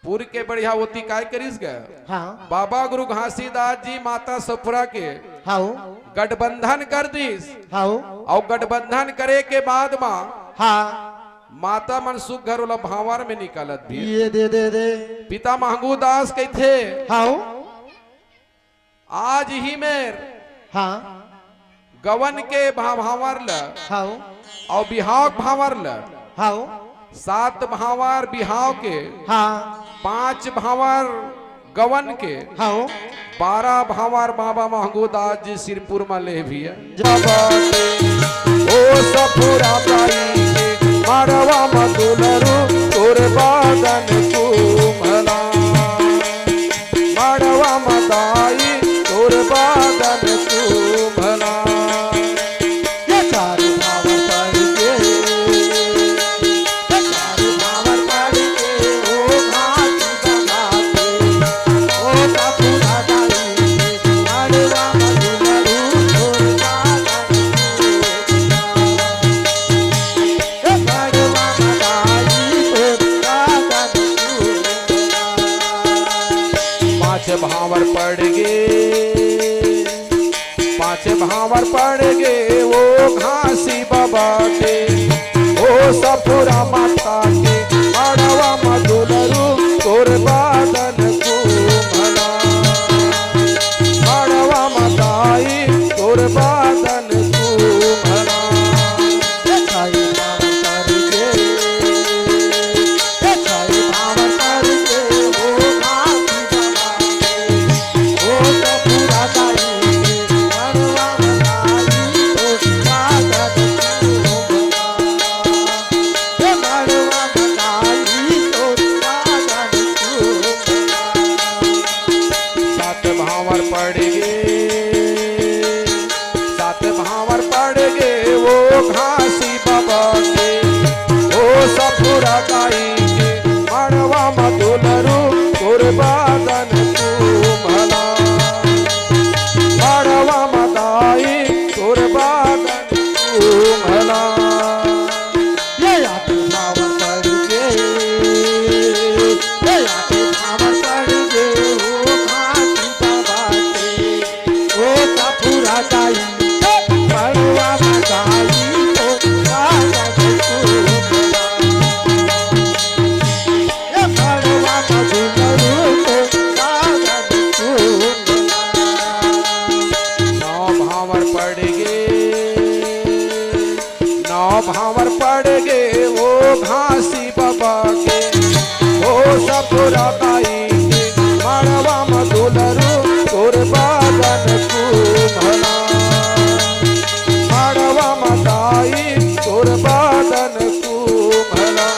पुर के बढ़िया ओती काय करिस गा? हाँ। बाबा गुरु घासीदास जी माता सफुरा के हाँ। गठबंधन कर दिस। हाँ। अउ गठबंधन करे के बाद मा हाँ। माता मन सुघर ओला भांवर में निकालत भी। ये दे दे दे। पिता महंगू दास कहिथे, हाँ। आज ही मेर हाँ। गवन के भा-, भांवर ल, हाँ। अउ बिहाव के भांवर ल, हाँ। सात भांवर बिहाव के, हाँ। पांच भांवर गवन के, हाँ। बारह भांवर बाबा महंगू दास जी सिरपुर म ले भैया। जय बाबा। ओ सफुरा दाई के मड़वा म दुलरू तोर बादन कुमला। मड़वा म दाई तोर बादन कुमला। ये चार भांवर पड़ गे, ये चार भांवर पड़ गे, ओ घास बना के, ओ सफुरा दाई, मड़वा म दुलरू तोर बादन कुमला। पाँच भांवर पड़ गे, पाँच भांवर पड़ गे, ओ घासी बाबा के, ओ सफुरा माता के, मड़वा म दुलरू तोर बादन कुमला, मड़वा म दाई तोर बादन कुमला। सात भांवर पड़ गे, सात भांवर पड़ गे, ओ घासी बाबा के, ओ सफुरा दाई के, मड़वा म दुलरू तोर बादन कुमला, मड़वा म दाई तोर बादन कुमला। ये आके भांवर पड़ गे, ये आके भांवर पड़ गे, ओ घासी बाबा के, ओ सफुरा दाई, मड़वा म दाई, ओ बादन कुमला। ये मड़वा म दुलरू, ओ बादन कुमला। नौ भांवर पड़ गे, नौ भांवर पड़ गे, ओ घासी बाबा के, ओ सफुरा दाई के, मड़वा म दुलरू तोर बादन कुमला, मड़वा म दाई तोर बादन कुमला।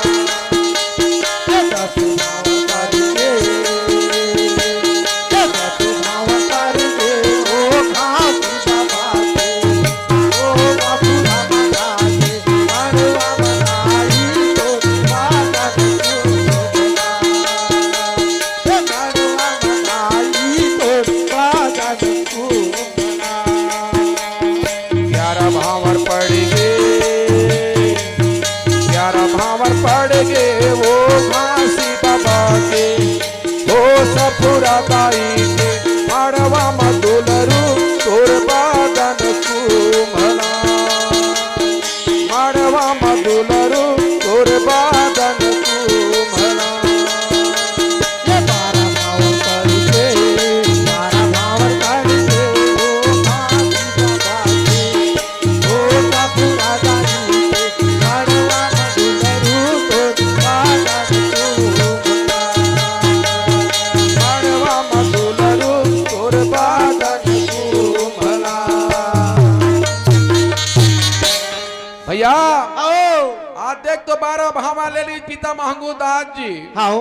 ग्यारह भांवर पड़ गे, ग्यारह भांवर पड़ गे, ओ घासी बाबा के, ओ सफुरा दाई के, मड़वा म दुलरू तोर बादन कुमला, मड़वा म दुलरू तोर बादन कुमला। ये बारह भांवर पड़ गे, बारह भांवर पड़ गे, ओ घासी बाबा के, ओ सफुरा दाई के, मड़वा म दुलरू तोर बादन कुमला, मड़वा म दुलरू तोर बादन कुमला। भैया, आओ। आज देख तो बारह भांवर ले लीस पिता महंगू दास जी। हाँ।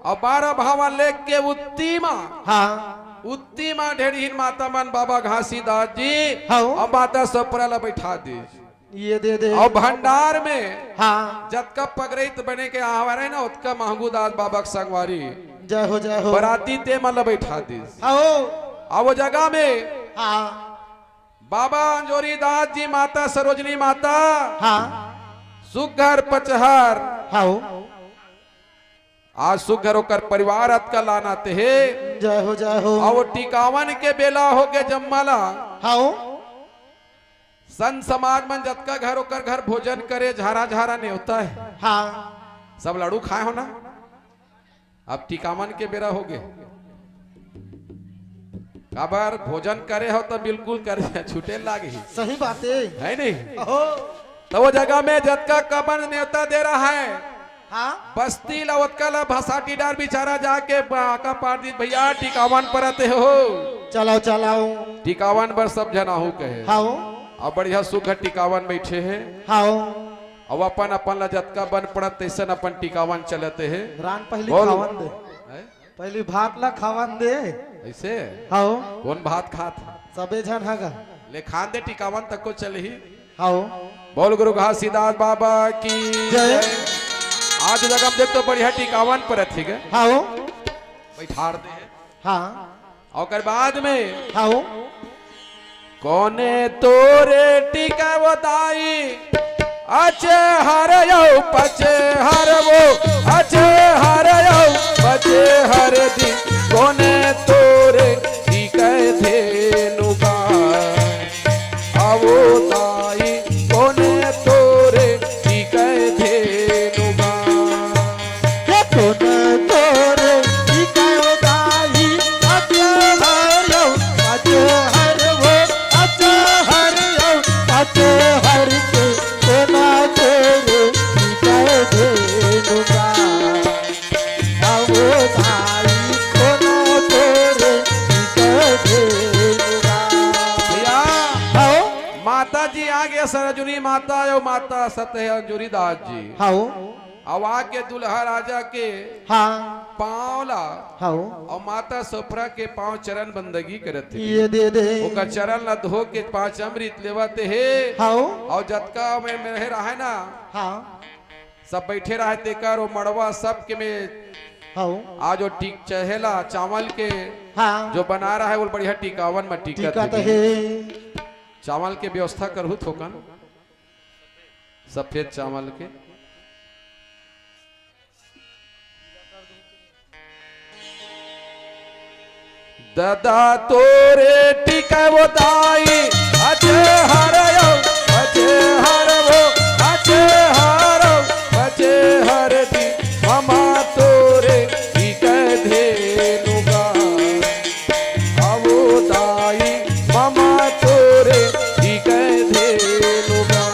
अउ बारह भांवर लेके उत्ती म, हाँ। उत्ती म ढेड़हीन माता मन बाबा घासीदास जी हाँ। अउ माता सफुरा ल बइठा दीस। ये दे दे। अउ भंडार में हाँ। जतका पगरइत बने के आहार हे ना, ओतका महंगू दास बाबा के संगवारी जय हो, जय हो। बराती ते मन ल बइठा दीस। हाँ। अउ ओ जगह में हाँ। बाबा अंजोरी दास जी, माता सरोजनी माता, हाँ। सुघर पचहर। हाँ। आज सुघर ओकर परिवार अतका लानत हे। जय हो, जय हो। अउ टिकावन के बेला होगे जम्मा ला। हाँ। संत समाज मन जतका घर ओकर घर भोजन करे, झारा झारा नेवता हे। हाँ। सब लाड़ू खाए हो ना? अब टिकावन के बेरा होगे। काबर भोजन करे हो त बिल्कुल कर छूटे लागही। सही बात हे। है नहीं? अहो। त वो जगह में जतका कमन नेवता दे रहा है, हाँ। बस्ती ला ओतका ला भसाटी डार बिचारा जाके बाका पार दी भैया टिकावन परत हे हो। चलाओ, चलाओ। टिकावन बर सब झन आहू कहे। हाँ। अब बढ़िया सुख टिकावन बैठे हे। हाँ। अब अपन अपन ला जतका बन पड़त तैसन अपन टिकावन चलत हे। रान पहली बोल। खावन दे। हैं? पहली भात ला खावन दे। ऐसे? हाँ। कौन भात खात? सबे झन हगा। ले खान दे टिकावन तक को चलही। हाँ। बोल गुरु घासीदास बाबा की जय। जय। आज जगह देख तो बढ़िया टिकावन परत हे गे। हाँ। बैठार दे हे। हाँ। ओकर बाद में हाँ। कोने तोरे टिकावो दाई, अचे हर यौ पचे हर वो, अचे हर यौ पचे हर दी, कोने तोरे टिकै धेनु गा। आवो दाई, कोने तोरे टिकै धेनु गा। के कोने तोरे टिकै दाई, अचे हर यौ, अचे हर वो, अचे हर यौ, अचे हर के, कोना तोरे टिकै धेनु गा। आवो दाई, कोना तोरे टिकै धेनु गा। भैया, हाँ। माता जी आगे सरजुनी माता अउ माता सत्य अंजुरी दास जी। हाँ। अउ आके दुल्हा राजा के हाँ। पाँव ला हाँ। अउ माता सोपरा के पाँव चरण बंदगी करत हे। ये दे दे। ओकर चरण ला धो के पाँच अमृत लेवत हे। हाँ। अउ जतका में, में रहे ना, हाँ। सब बैठे रहे तेकर ओ मड़वा सब के में हाँ। आज वो टिक चहेला चावल के हाँ। जो बना रहा है वो बढ़िया टिकावन में टिकत टिकत हे। हे। चावल के व्यवस्था करहु थोकन, सफेद चावल के। ददा तोरे टिकावो दाई, अचे हर यौ, अचे हर वो, अचे हर, अचे हर दी, ममा तोरे टिकै धेनु गा। आवो दाई, ममा तोरे टिकै धेनु गा।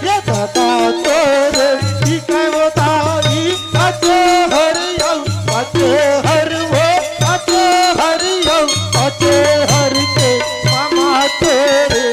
ये दादा तोरे टिकै वो दाई, अचे हर यौ, अचे हर वो, अचे हर यौ, अचे हर के, ममा तोरे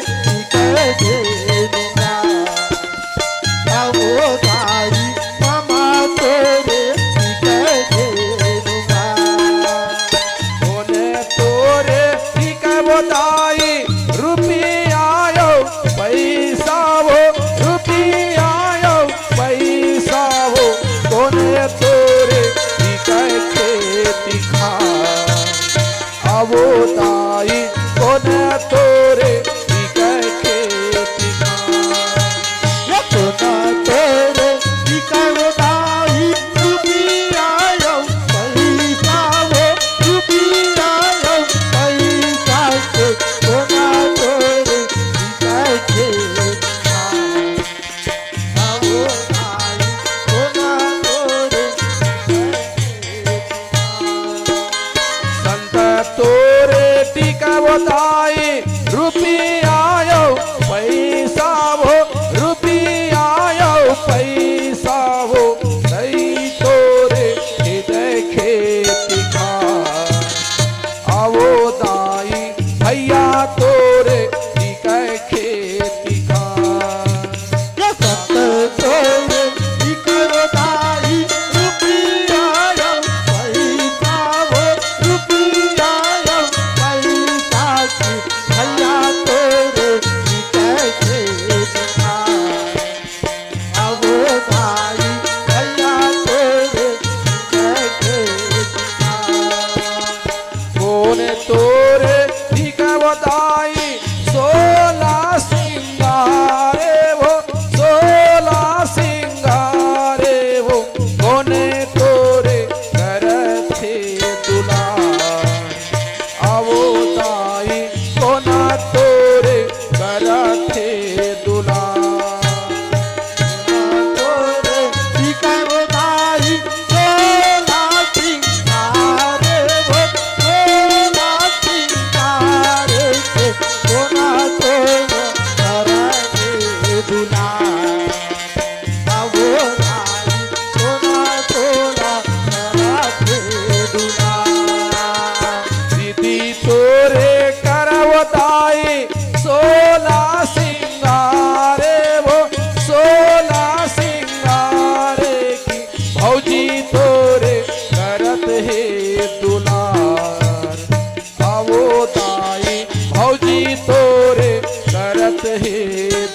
हे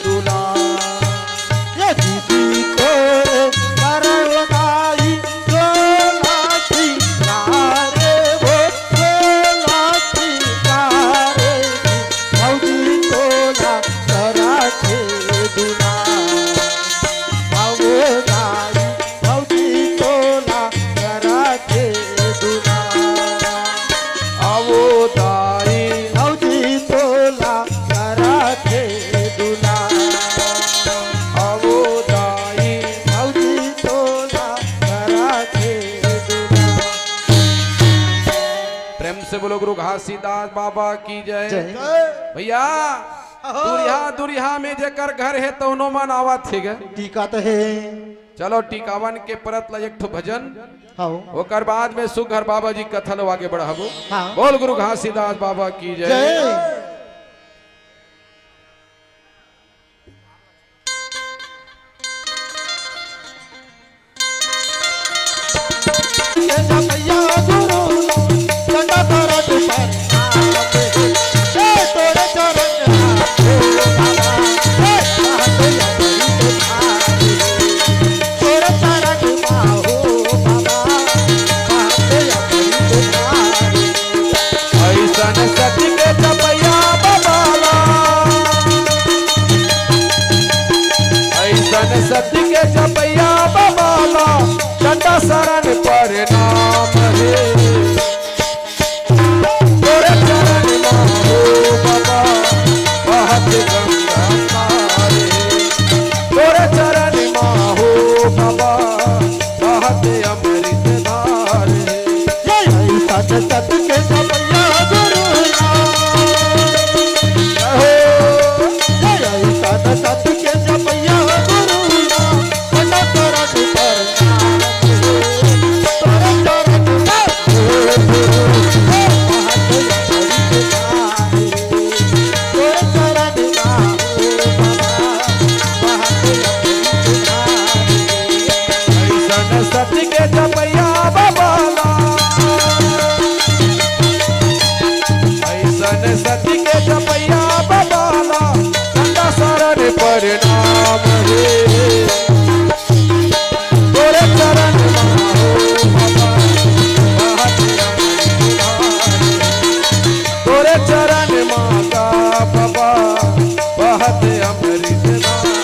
दुलार। ये दीदी तोरे करवनाई डोला ठिकारे वो डोला ठिकारे। भौजी तोला कराथे दुलार। आवो दाई भौजी तोला कराथे दुलार। आवो दाई भौजी तोला कराथे दुलार। आवो दाई भौजी तोला कराथे दुलार। प्रेम से बोलो गुरु घासीदास बाबा की जय। जय। भैया, अहो। दुरिहा दुरिहा में जेकर घर हे तउनो मन आवत हे गे। टीका तो हे। चलो टीकावन के परत ला एक ठो भजन, हाँ। ओकर बाद में सुघर बाबा जी कथा लो आगे बढ़ाबो। हाँ। बोल गुरु घासीदास बाबा की जय। जय। ऐसन सती के जपैया बाबा ला। ऐसन सती के जपैया बाबा ला, चंडा शरण प्रणाम हे। तोरे चरण मा हो बाबा, बहत गंगा तारे। तोरे चरण मा हो बाबा, बहत अमृत धारे। जय हरि सत सत के जपैया गुरु राम। जय हो। जय हरि सत सत के जपैया गुरु राम। बड़ा चरण पर नाम हे। तोरे चरण मा हो गुरु। बहत अमृत धारे। तोरे चरण मा हो बाबा। बहत अमृत धारे। ऐसन सती के जपैया बाबा ला। ऐसन सती के जपैया बाबा ला, चंडा शरण प्रणाम हे। तोरे चरण मा हो बाबा, बहत अमृत धारे। तोरे चरण मा का बाबा, बहत अमृत धारे।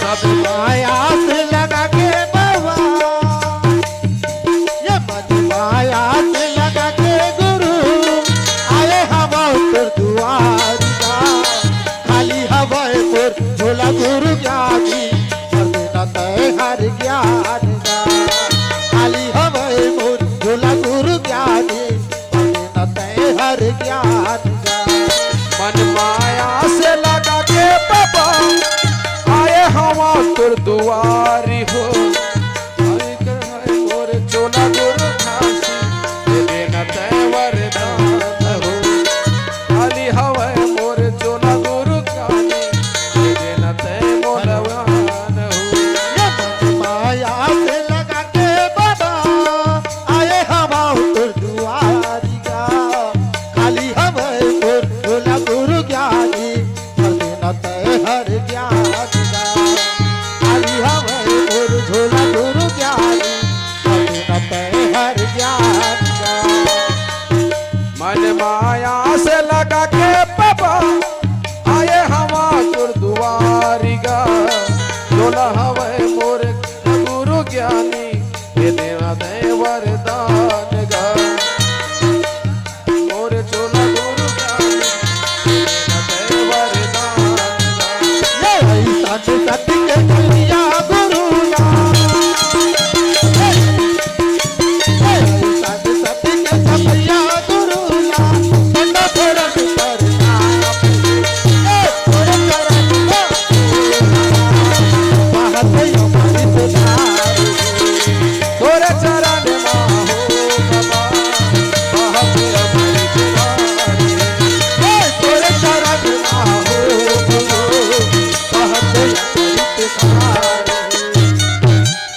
सब मायास लगा के बाबा, ये मन मायास लगा के गुरु, आए हवा तोर दुआरिया, खाली हवय मोर झोला गुरु ज्ञानी, भर देना तैं हर ज्ञान गा। खाली हवय मोर झोला गुरु ज्ञानी, भर देना तैं हर ज्ञान गा। मन माया से लगा के बाबा, आए हवा तोर दुआरी हो। हरि के है मोर चोला गुरु खासी, दे देना तैं वरदान हो। खाली हवय मोर चोला गुरु खासी, दे देना तैं मोलवान हो। ये मन माया से लगा के बाबा, आए हवा तोर दुआरी गा। खाली हवय मोर चोला गुरु ज्ञानी, भर देना तैं हर ज्ञान गा। खाली हवय मोर मोर गुरु ज्ञानी, ये देवा दे वरदान गा। मोर चोला गुरु ज्ञानी, ये देवा दे वरदान गा। ये ऐसा सत के दुनिया गुरु गा।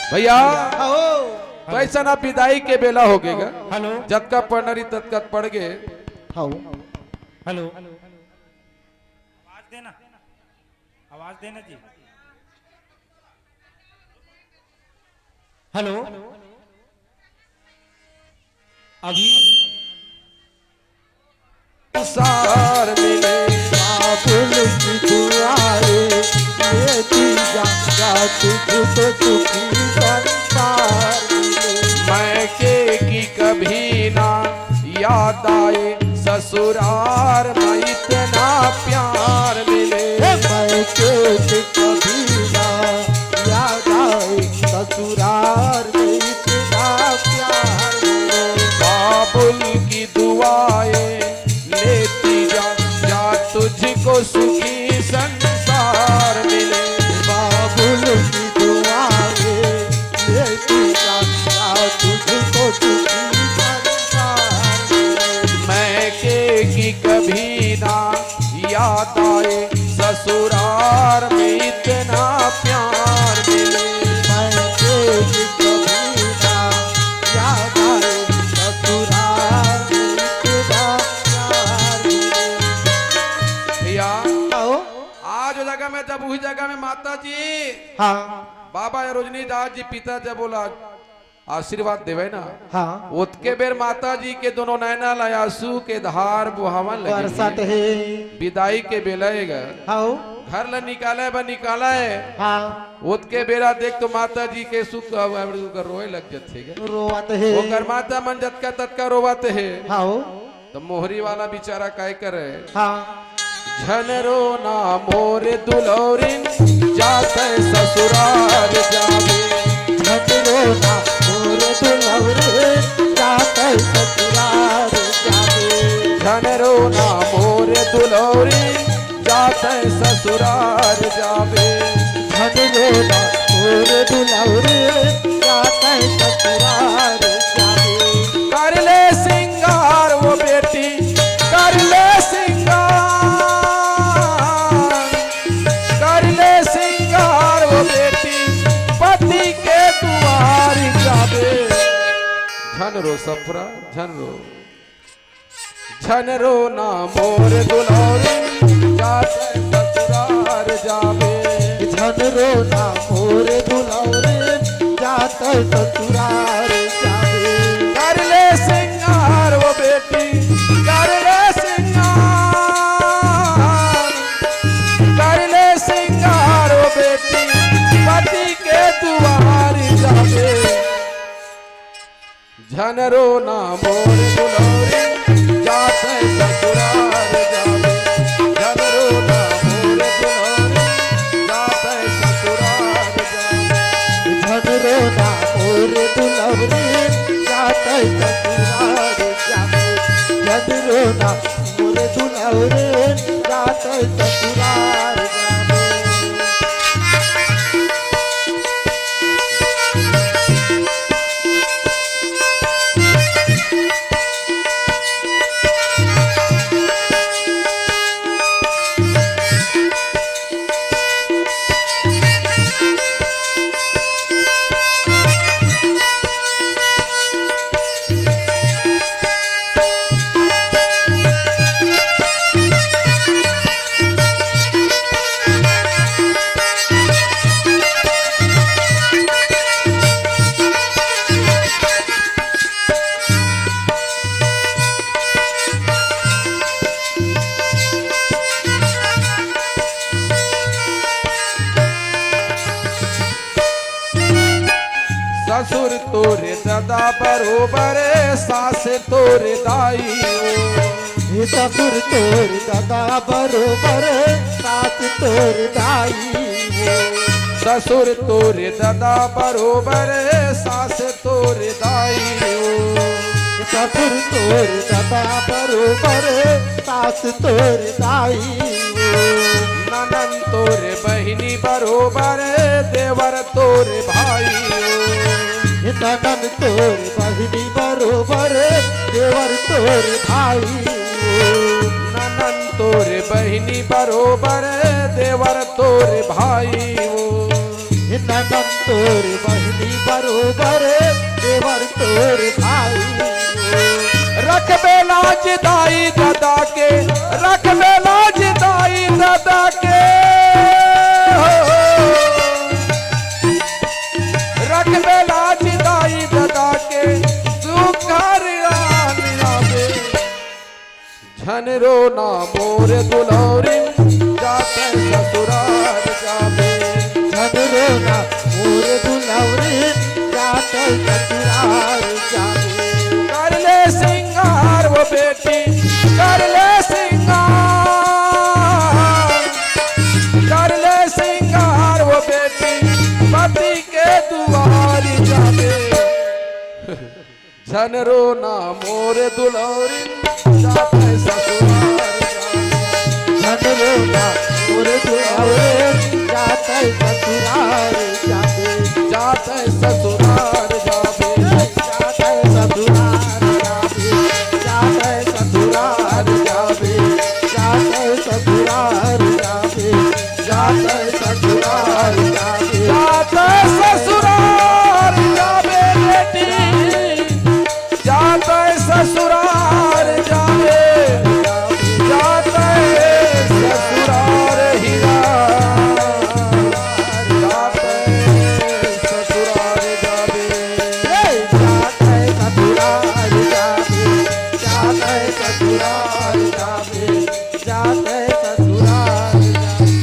भैया, आओ। तो ऐसा ना, विदाई के बेला हो गएगा। हेलो। जतका पढ़ना रही, ततका पढ़ गए। हाँ। हेलो। आवाज देना, आवाज देना जी। हेलो। अभी संसार मिले। बाबुल की दुआरे, ये जीजा तुझको सुखी संसार मिले। मैं के की कभी ना याद आए, ससुरार में इतना प्यार मिले। मैं के की कभी ना याद आए, ससुरार में इतना प्यार मिले। बाबुल की दुआएं लेती जा, जा तुझको सुखी संसार मिले। बाबुल की दुआएं लेती जा, जा तुझको सुखी संसार मिले। मैं के की कभी ना याद आए, ससुरार में इतना प्यार मिले। मैं के की कभी ना याद आए, ससुरार में इतना प्यार मिले। भैया, आओ। आज वो जगह में, जब उही जगह में माता जी, हाँ। बाबा या रजनी दास जी पिता जब बोला, आशीर्वाद देवे ना। हाँ। ओतके बेर माता जी के दोनों नैना ला आंसू के धार बोहावन लगे। बरसत हे। विदाई के बेला एगा। हाँ। घर ला निकाले बा निकाले। हाँ। ओतके बेरा देख तो माता जी के सुख अब, अब ओकर रोए लग जथे गे। रोवत हे। ओकर माता मन जतका ततका रोवत हे। हाँ। तो मोहरी वाला बेचारा काय करे? हाँ। झन रोना मोर दुलौरिन, जाते ससुरार जाबे। झन रोना मोर दुलौरिन, जाते ससुरार जाबे। झन रोना मोर दुलौरिन, जाते ससुरार जाबे। झन रोना मोर दुलौरिन, जाते ससुरार जाबे। कर ले सिंगार वो बेटी, कर ले सिंगार, कर ले सिंगार वो बेटी, पति के दुआर जाबे। झन रो ससुरा, झन रो। झन रोना मोर दुलौरी, जाते ससुरार जाबे। झन रोना मोर दुलौरी, जाते ससुरार जाबे। कर ले सिंगार वो बेटी, कर ले सिंगार, कर ले सिंगार वो बेटी, पति के दुआर जाबे। झन रोना मोर दुलौरी, जाते ससुरार जाबे। झन रोना मोर दुलौरी, जाते ससुरार जाबे। झन रोना मोर दुलौरी, जाते ससुरार जाबे। झन रोना मोर दुलौरी, जाते ससुरार जाबे। ससुर तोर ददा बरोबर, सास तोर दाई ओ। हे ससुर तोर ददा बरोबर, सास तोर दाई ओ। ससुर तोर ददा बरोबर, सास तोर दाई ओ। ससुर तोर ददा बरोबर, सास तोर दाई ओ। ननन तोर बहिनी बरोबर, देवर तोर भाई ओ। ननन तोर बहिनी बरोबर, देवर तोर भाई ओ। ननन तोर बहिनी बरोबर, देवर तोर भाई ओ। ननन तोर बहिनी बरोबर, देवर तोर भाई ओ। रखबे लाज दाई ददा के, रखबे लाज दाई ददा के हो। रखबे लाज दाई ददा के, सुघर आन लाबे। झन रोना मोर दुलौरिन, जात ससुरार जाबे। झन रोना मोर दुलौरिन, जात ससुरार जाबे। कर ले सिंगार वो बेटी, कर ले सिंगार, कर ले सिंगार वो बेटी, पति के दुआर जाबे। झन रोना मोर दुलौरिन, जात ससुरार जाबे। झन रोना मोर दुलौरिन, जात ससुरार जाबे। जात ससुरार जाबे। जात ससुरार जाबे। जात ससुरार जाबे। जात ससुरार जाबे। जात ससुरार जाबे। जात ससुरार जाबे बेटी। जात ससुरार जाबे। जात ससुरार हीरा। जात ससुरार जाबे। जात ससुरार जाबे। जात ससुरार जाबे। जात ससुरार जाबे।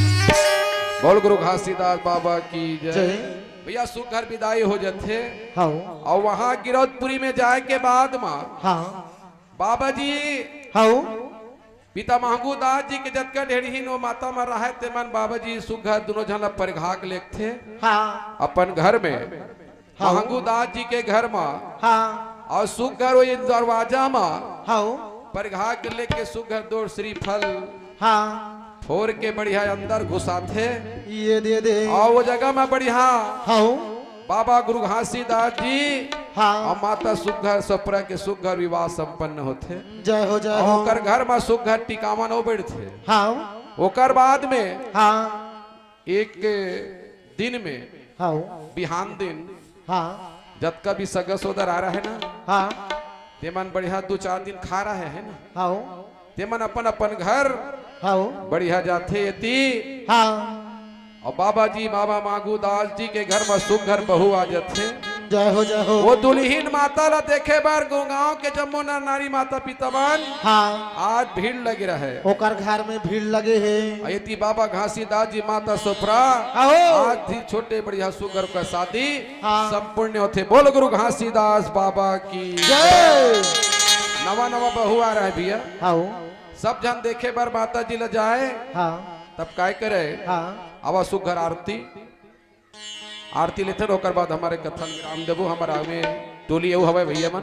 बोल गुरु घासीदास बाबा की जय। जय। भैया, सुघर विदाई हो जथे। हाँ। अउ वहाँ गिरौदपुरी में जाए के बाद मा हाँ। बाबा जी हाँ। पिता महंगू दास जी के जतका ढेड़हीन ओ माता मन रहय, तेमन बाबा जी सुघर दुनों झन ला परिघाक लेगथे हाँ। अपन घर में। हाँ। महंगू दास जी के घर मा हाँ। अउ सुघर ओ दरवाजा मा हाँ। परिघाक लेके सुघर दो श्रीफल हाँ। फोर के बढ़िया अंदर घुसाथे। ये दे दे। अउ वो जगह में बढ़िया हाँ। बाबा गुरु घासीदास जी हाँ। अउ माता सुघर सप्रा के सुघर विवाह संपन्न होथे। जय हो, जय अउ हो। ओकर घर में सुघर टिकावन हो बैठथे। हाँ। ओकर बाद में हाँ। एक दिन में हाँ। बिहान दिन हाँ। जतका भी सगा सोदर आ रहा है ना, हाँ। तेमन बढ़िया दू चार दिन खा रहा है ना, हाँ। तेमन अपन अपन घर हाँ। बढ़िया जाथे एती। हाँ। अउ बाबा जी, बाबा मांगू दास जी के घर में सुघर बहू आ जाथे। जय हो, जय हो। वो दुल्हिन माता ला देखे बर गांव के जम्मो नर नारी माता पिता मन हाँ। आज भीड़ लगे रहे। ओकर घर में भीड़ लगे हे। अउ एती बाबा घासीदास जी माता सोपरा आओ। आज भी छोटे बढ़िया सुघर का शादी हाँ। संपूर्ण होथे। बोल गुरु घासीदास बाबा की जय। नवा नवा बहू आ रहा है भैया। हाँ। सब झन देखे बर माता जी ला जाए। हाँ। तब काय करे? हाँ। आवा सुघर आरती, आरती लेथे, ओकर बाद हमर कथा विराम देबो। हमर आगे टोली अउ हवय भैया मन।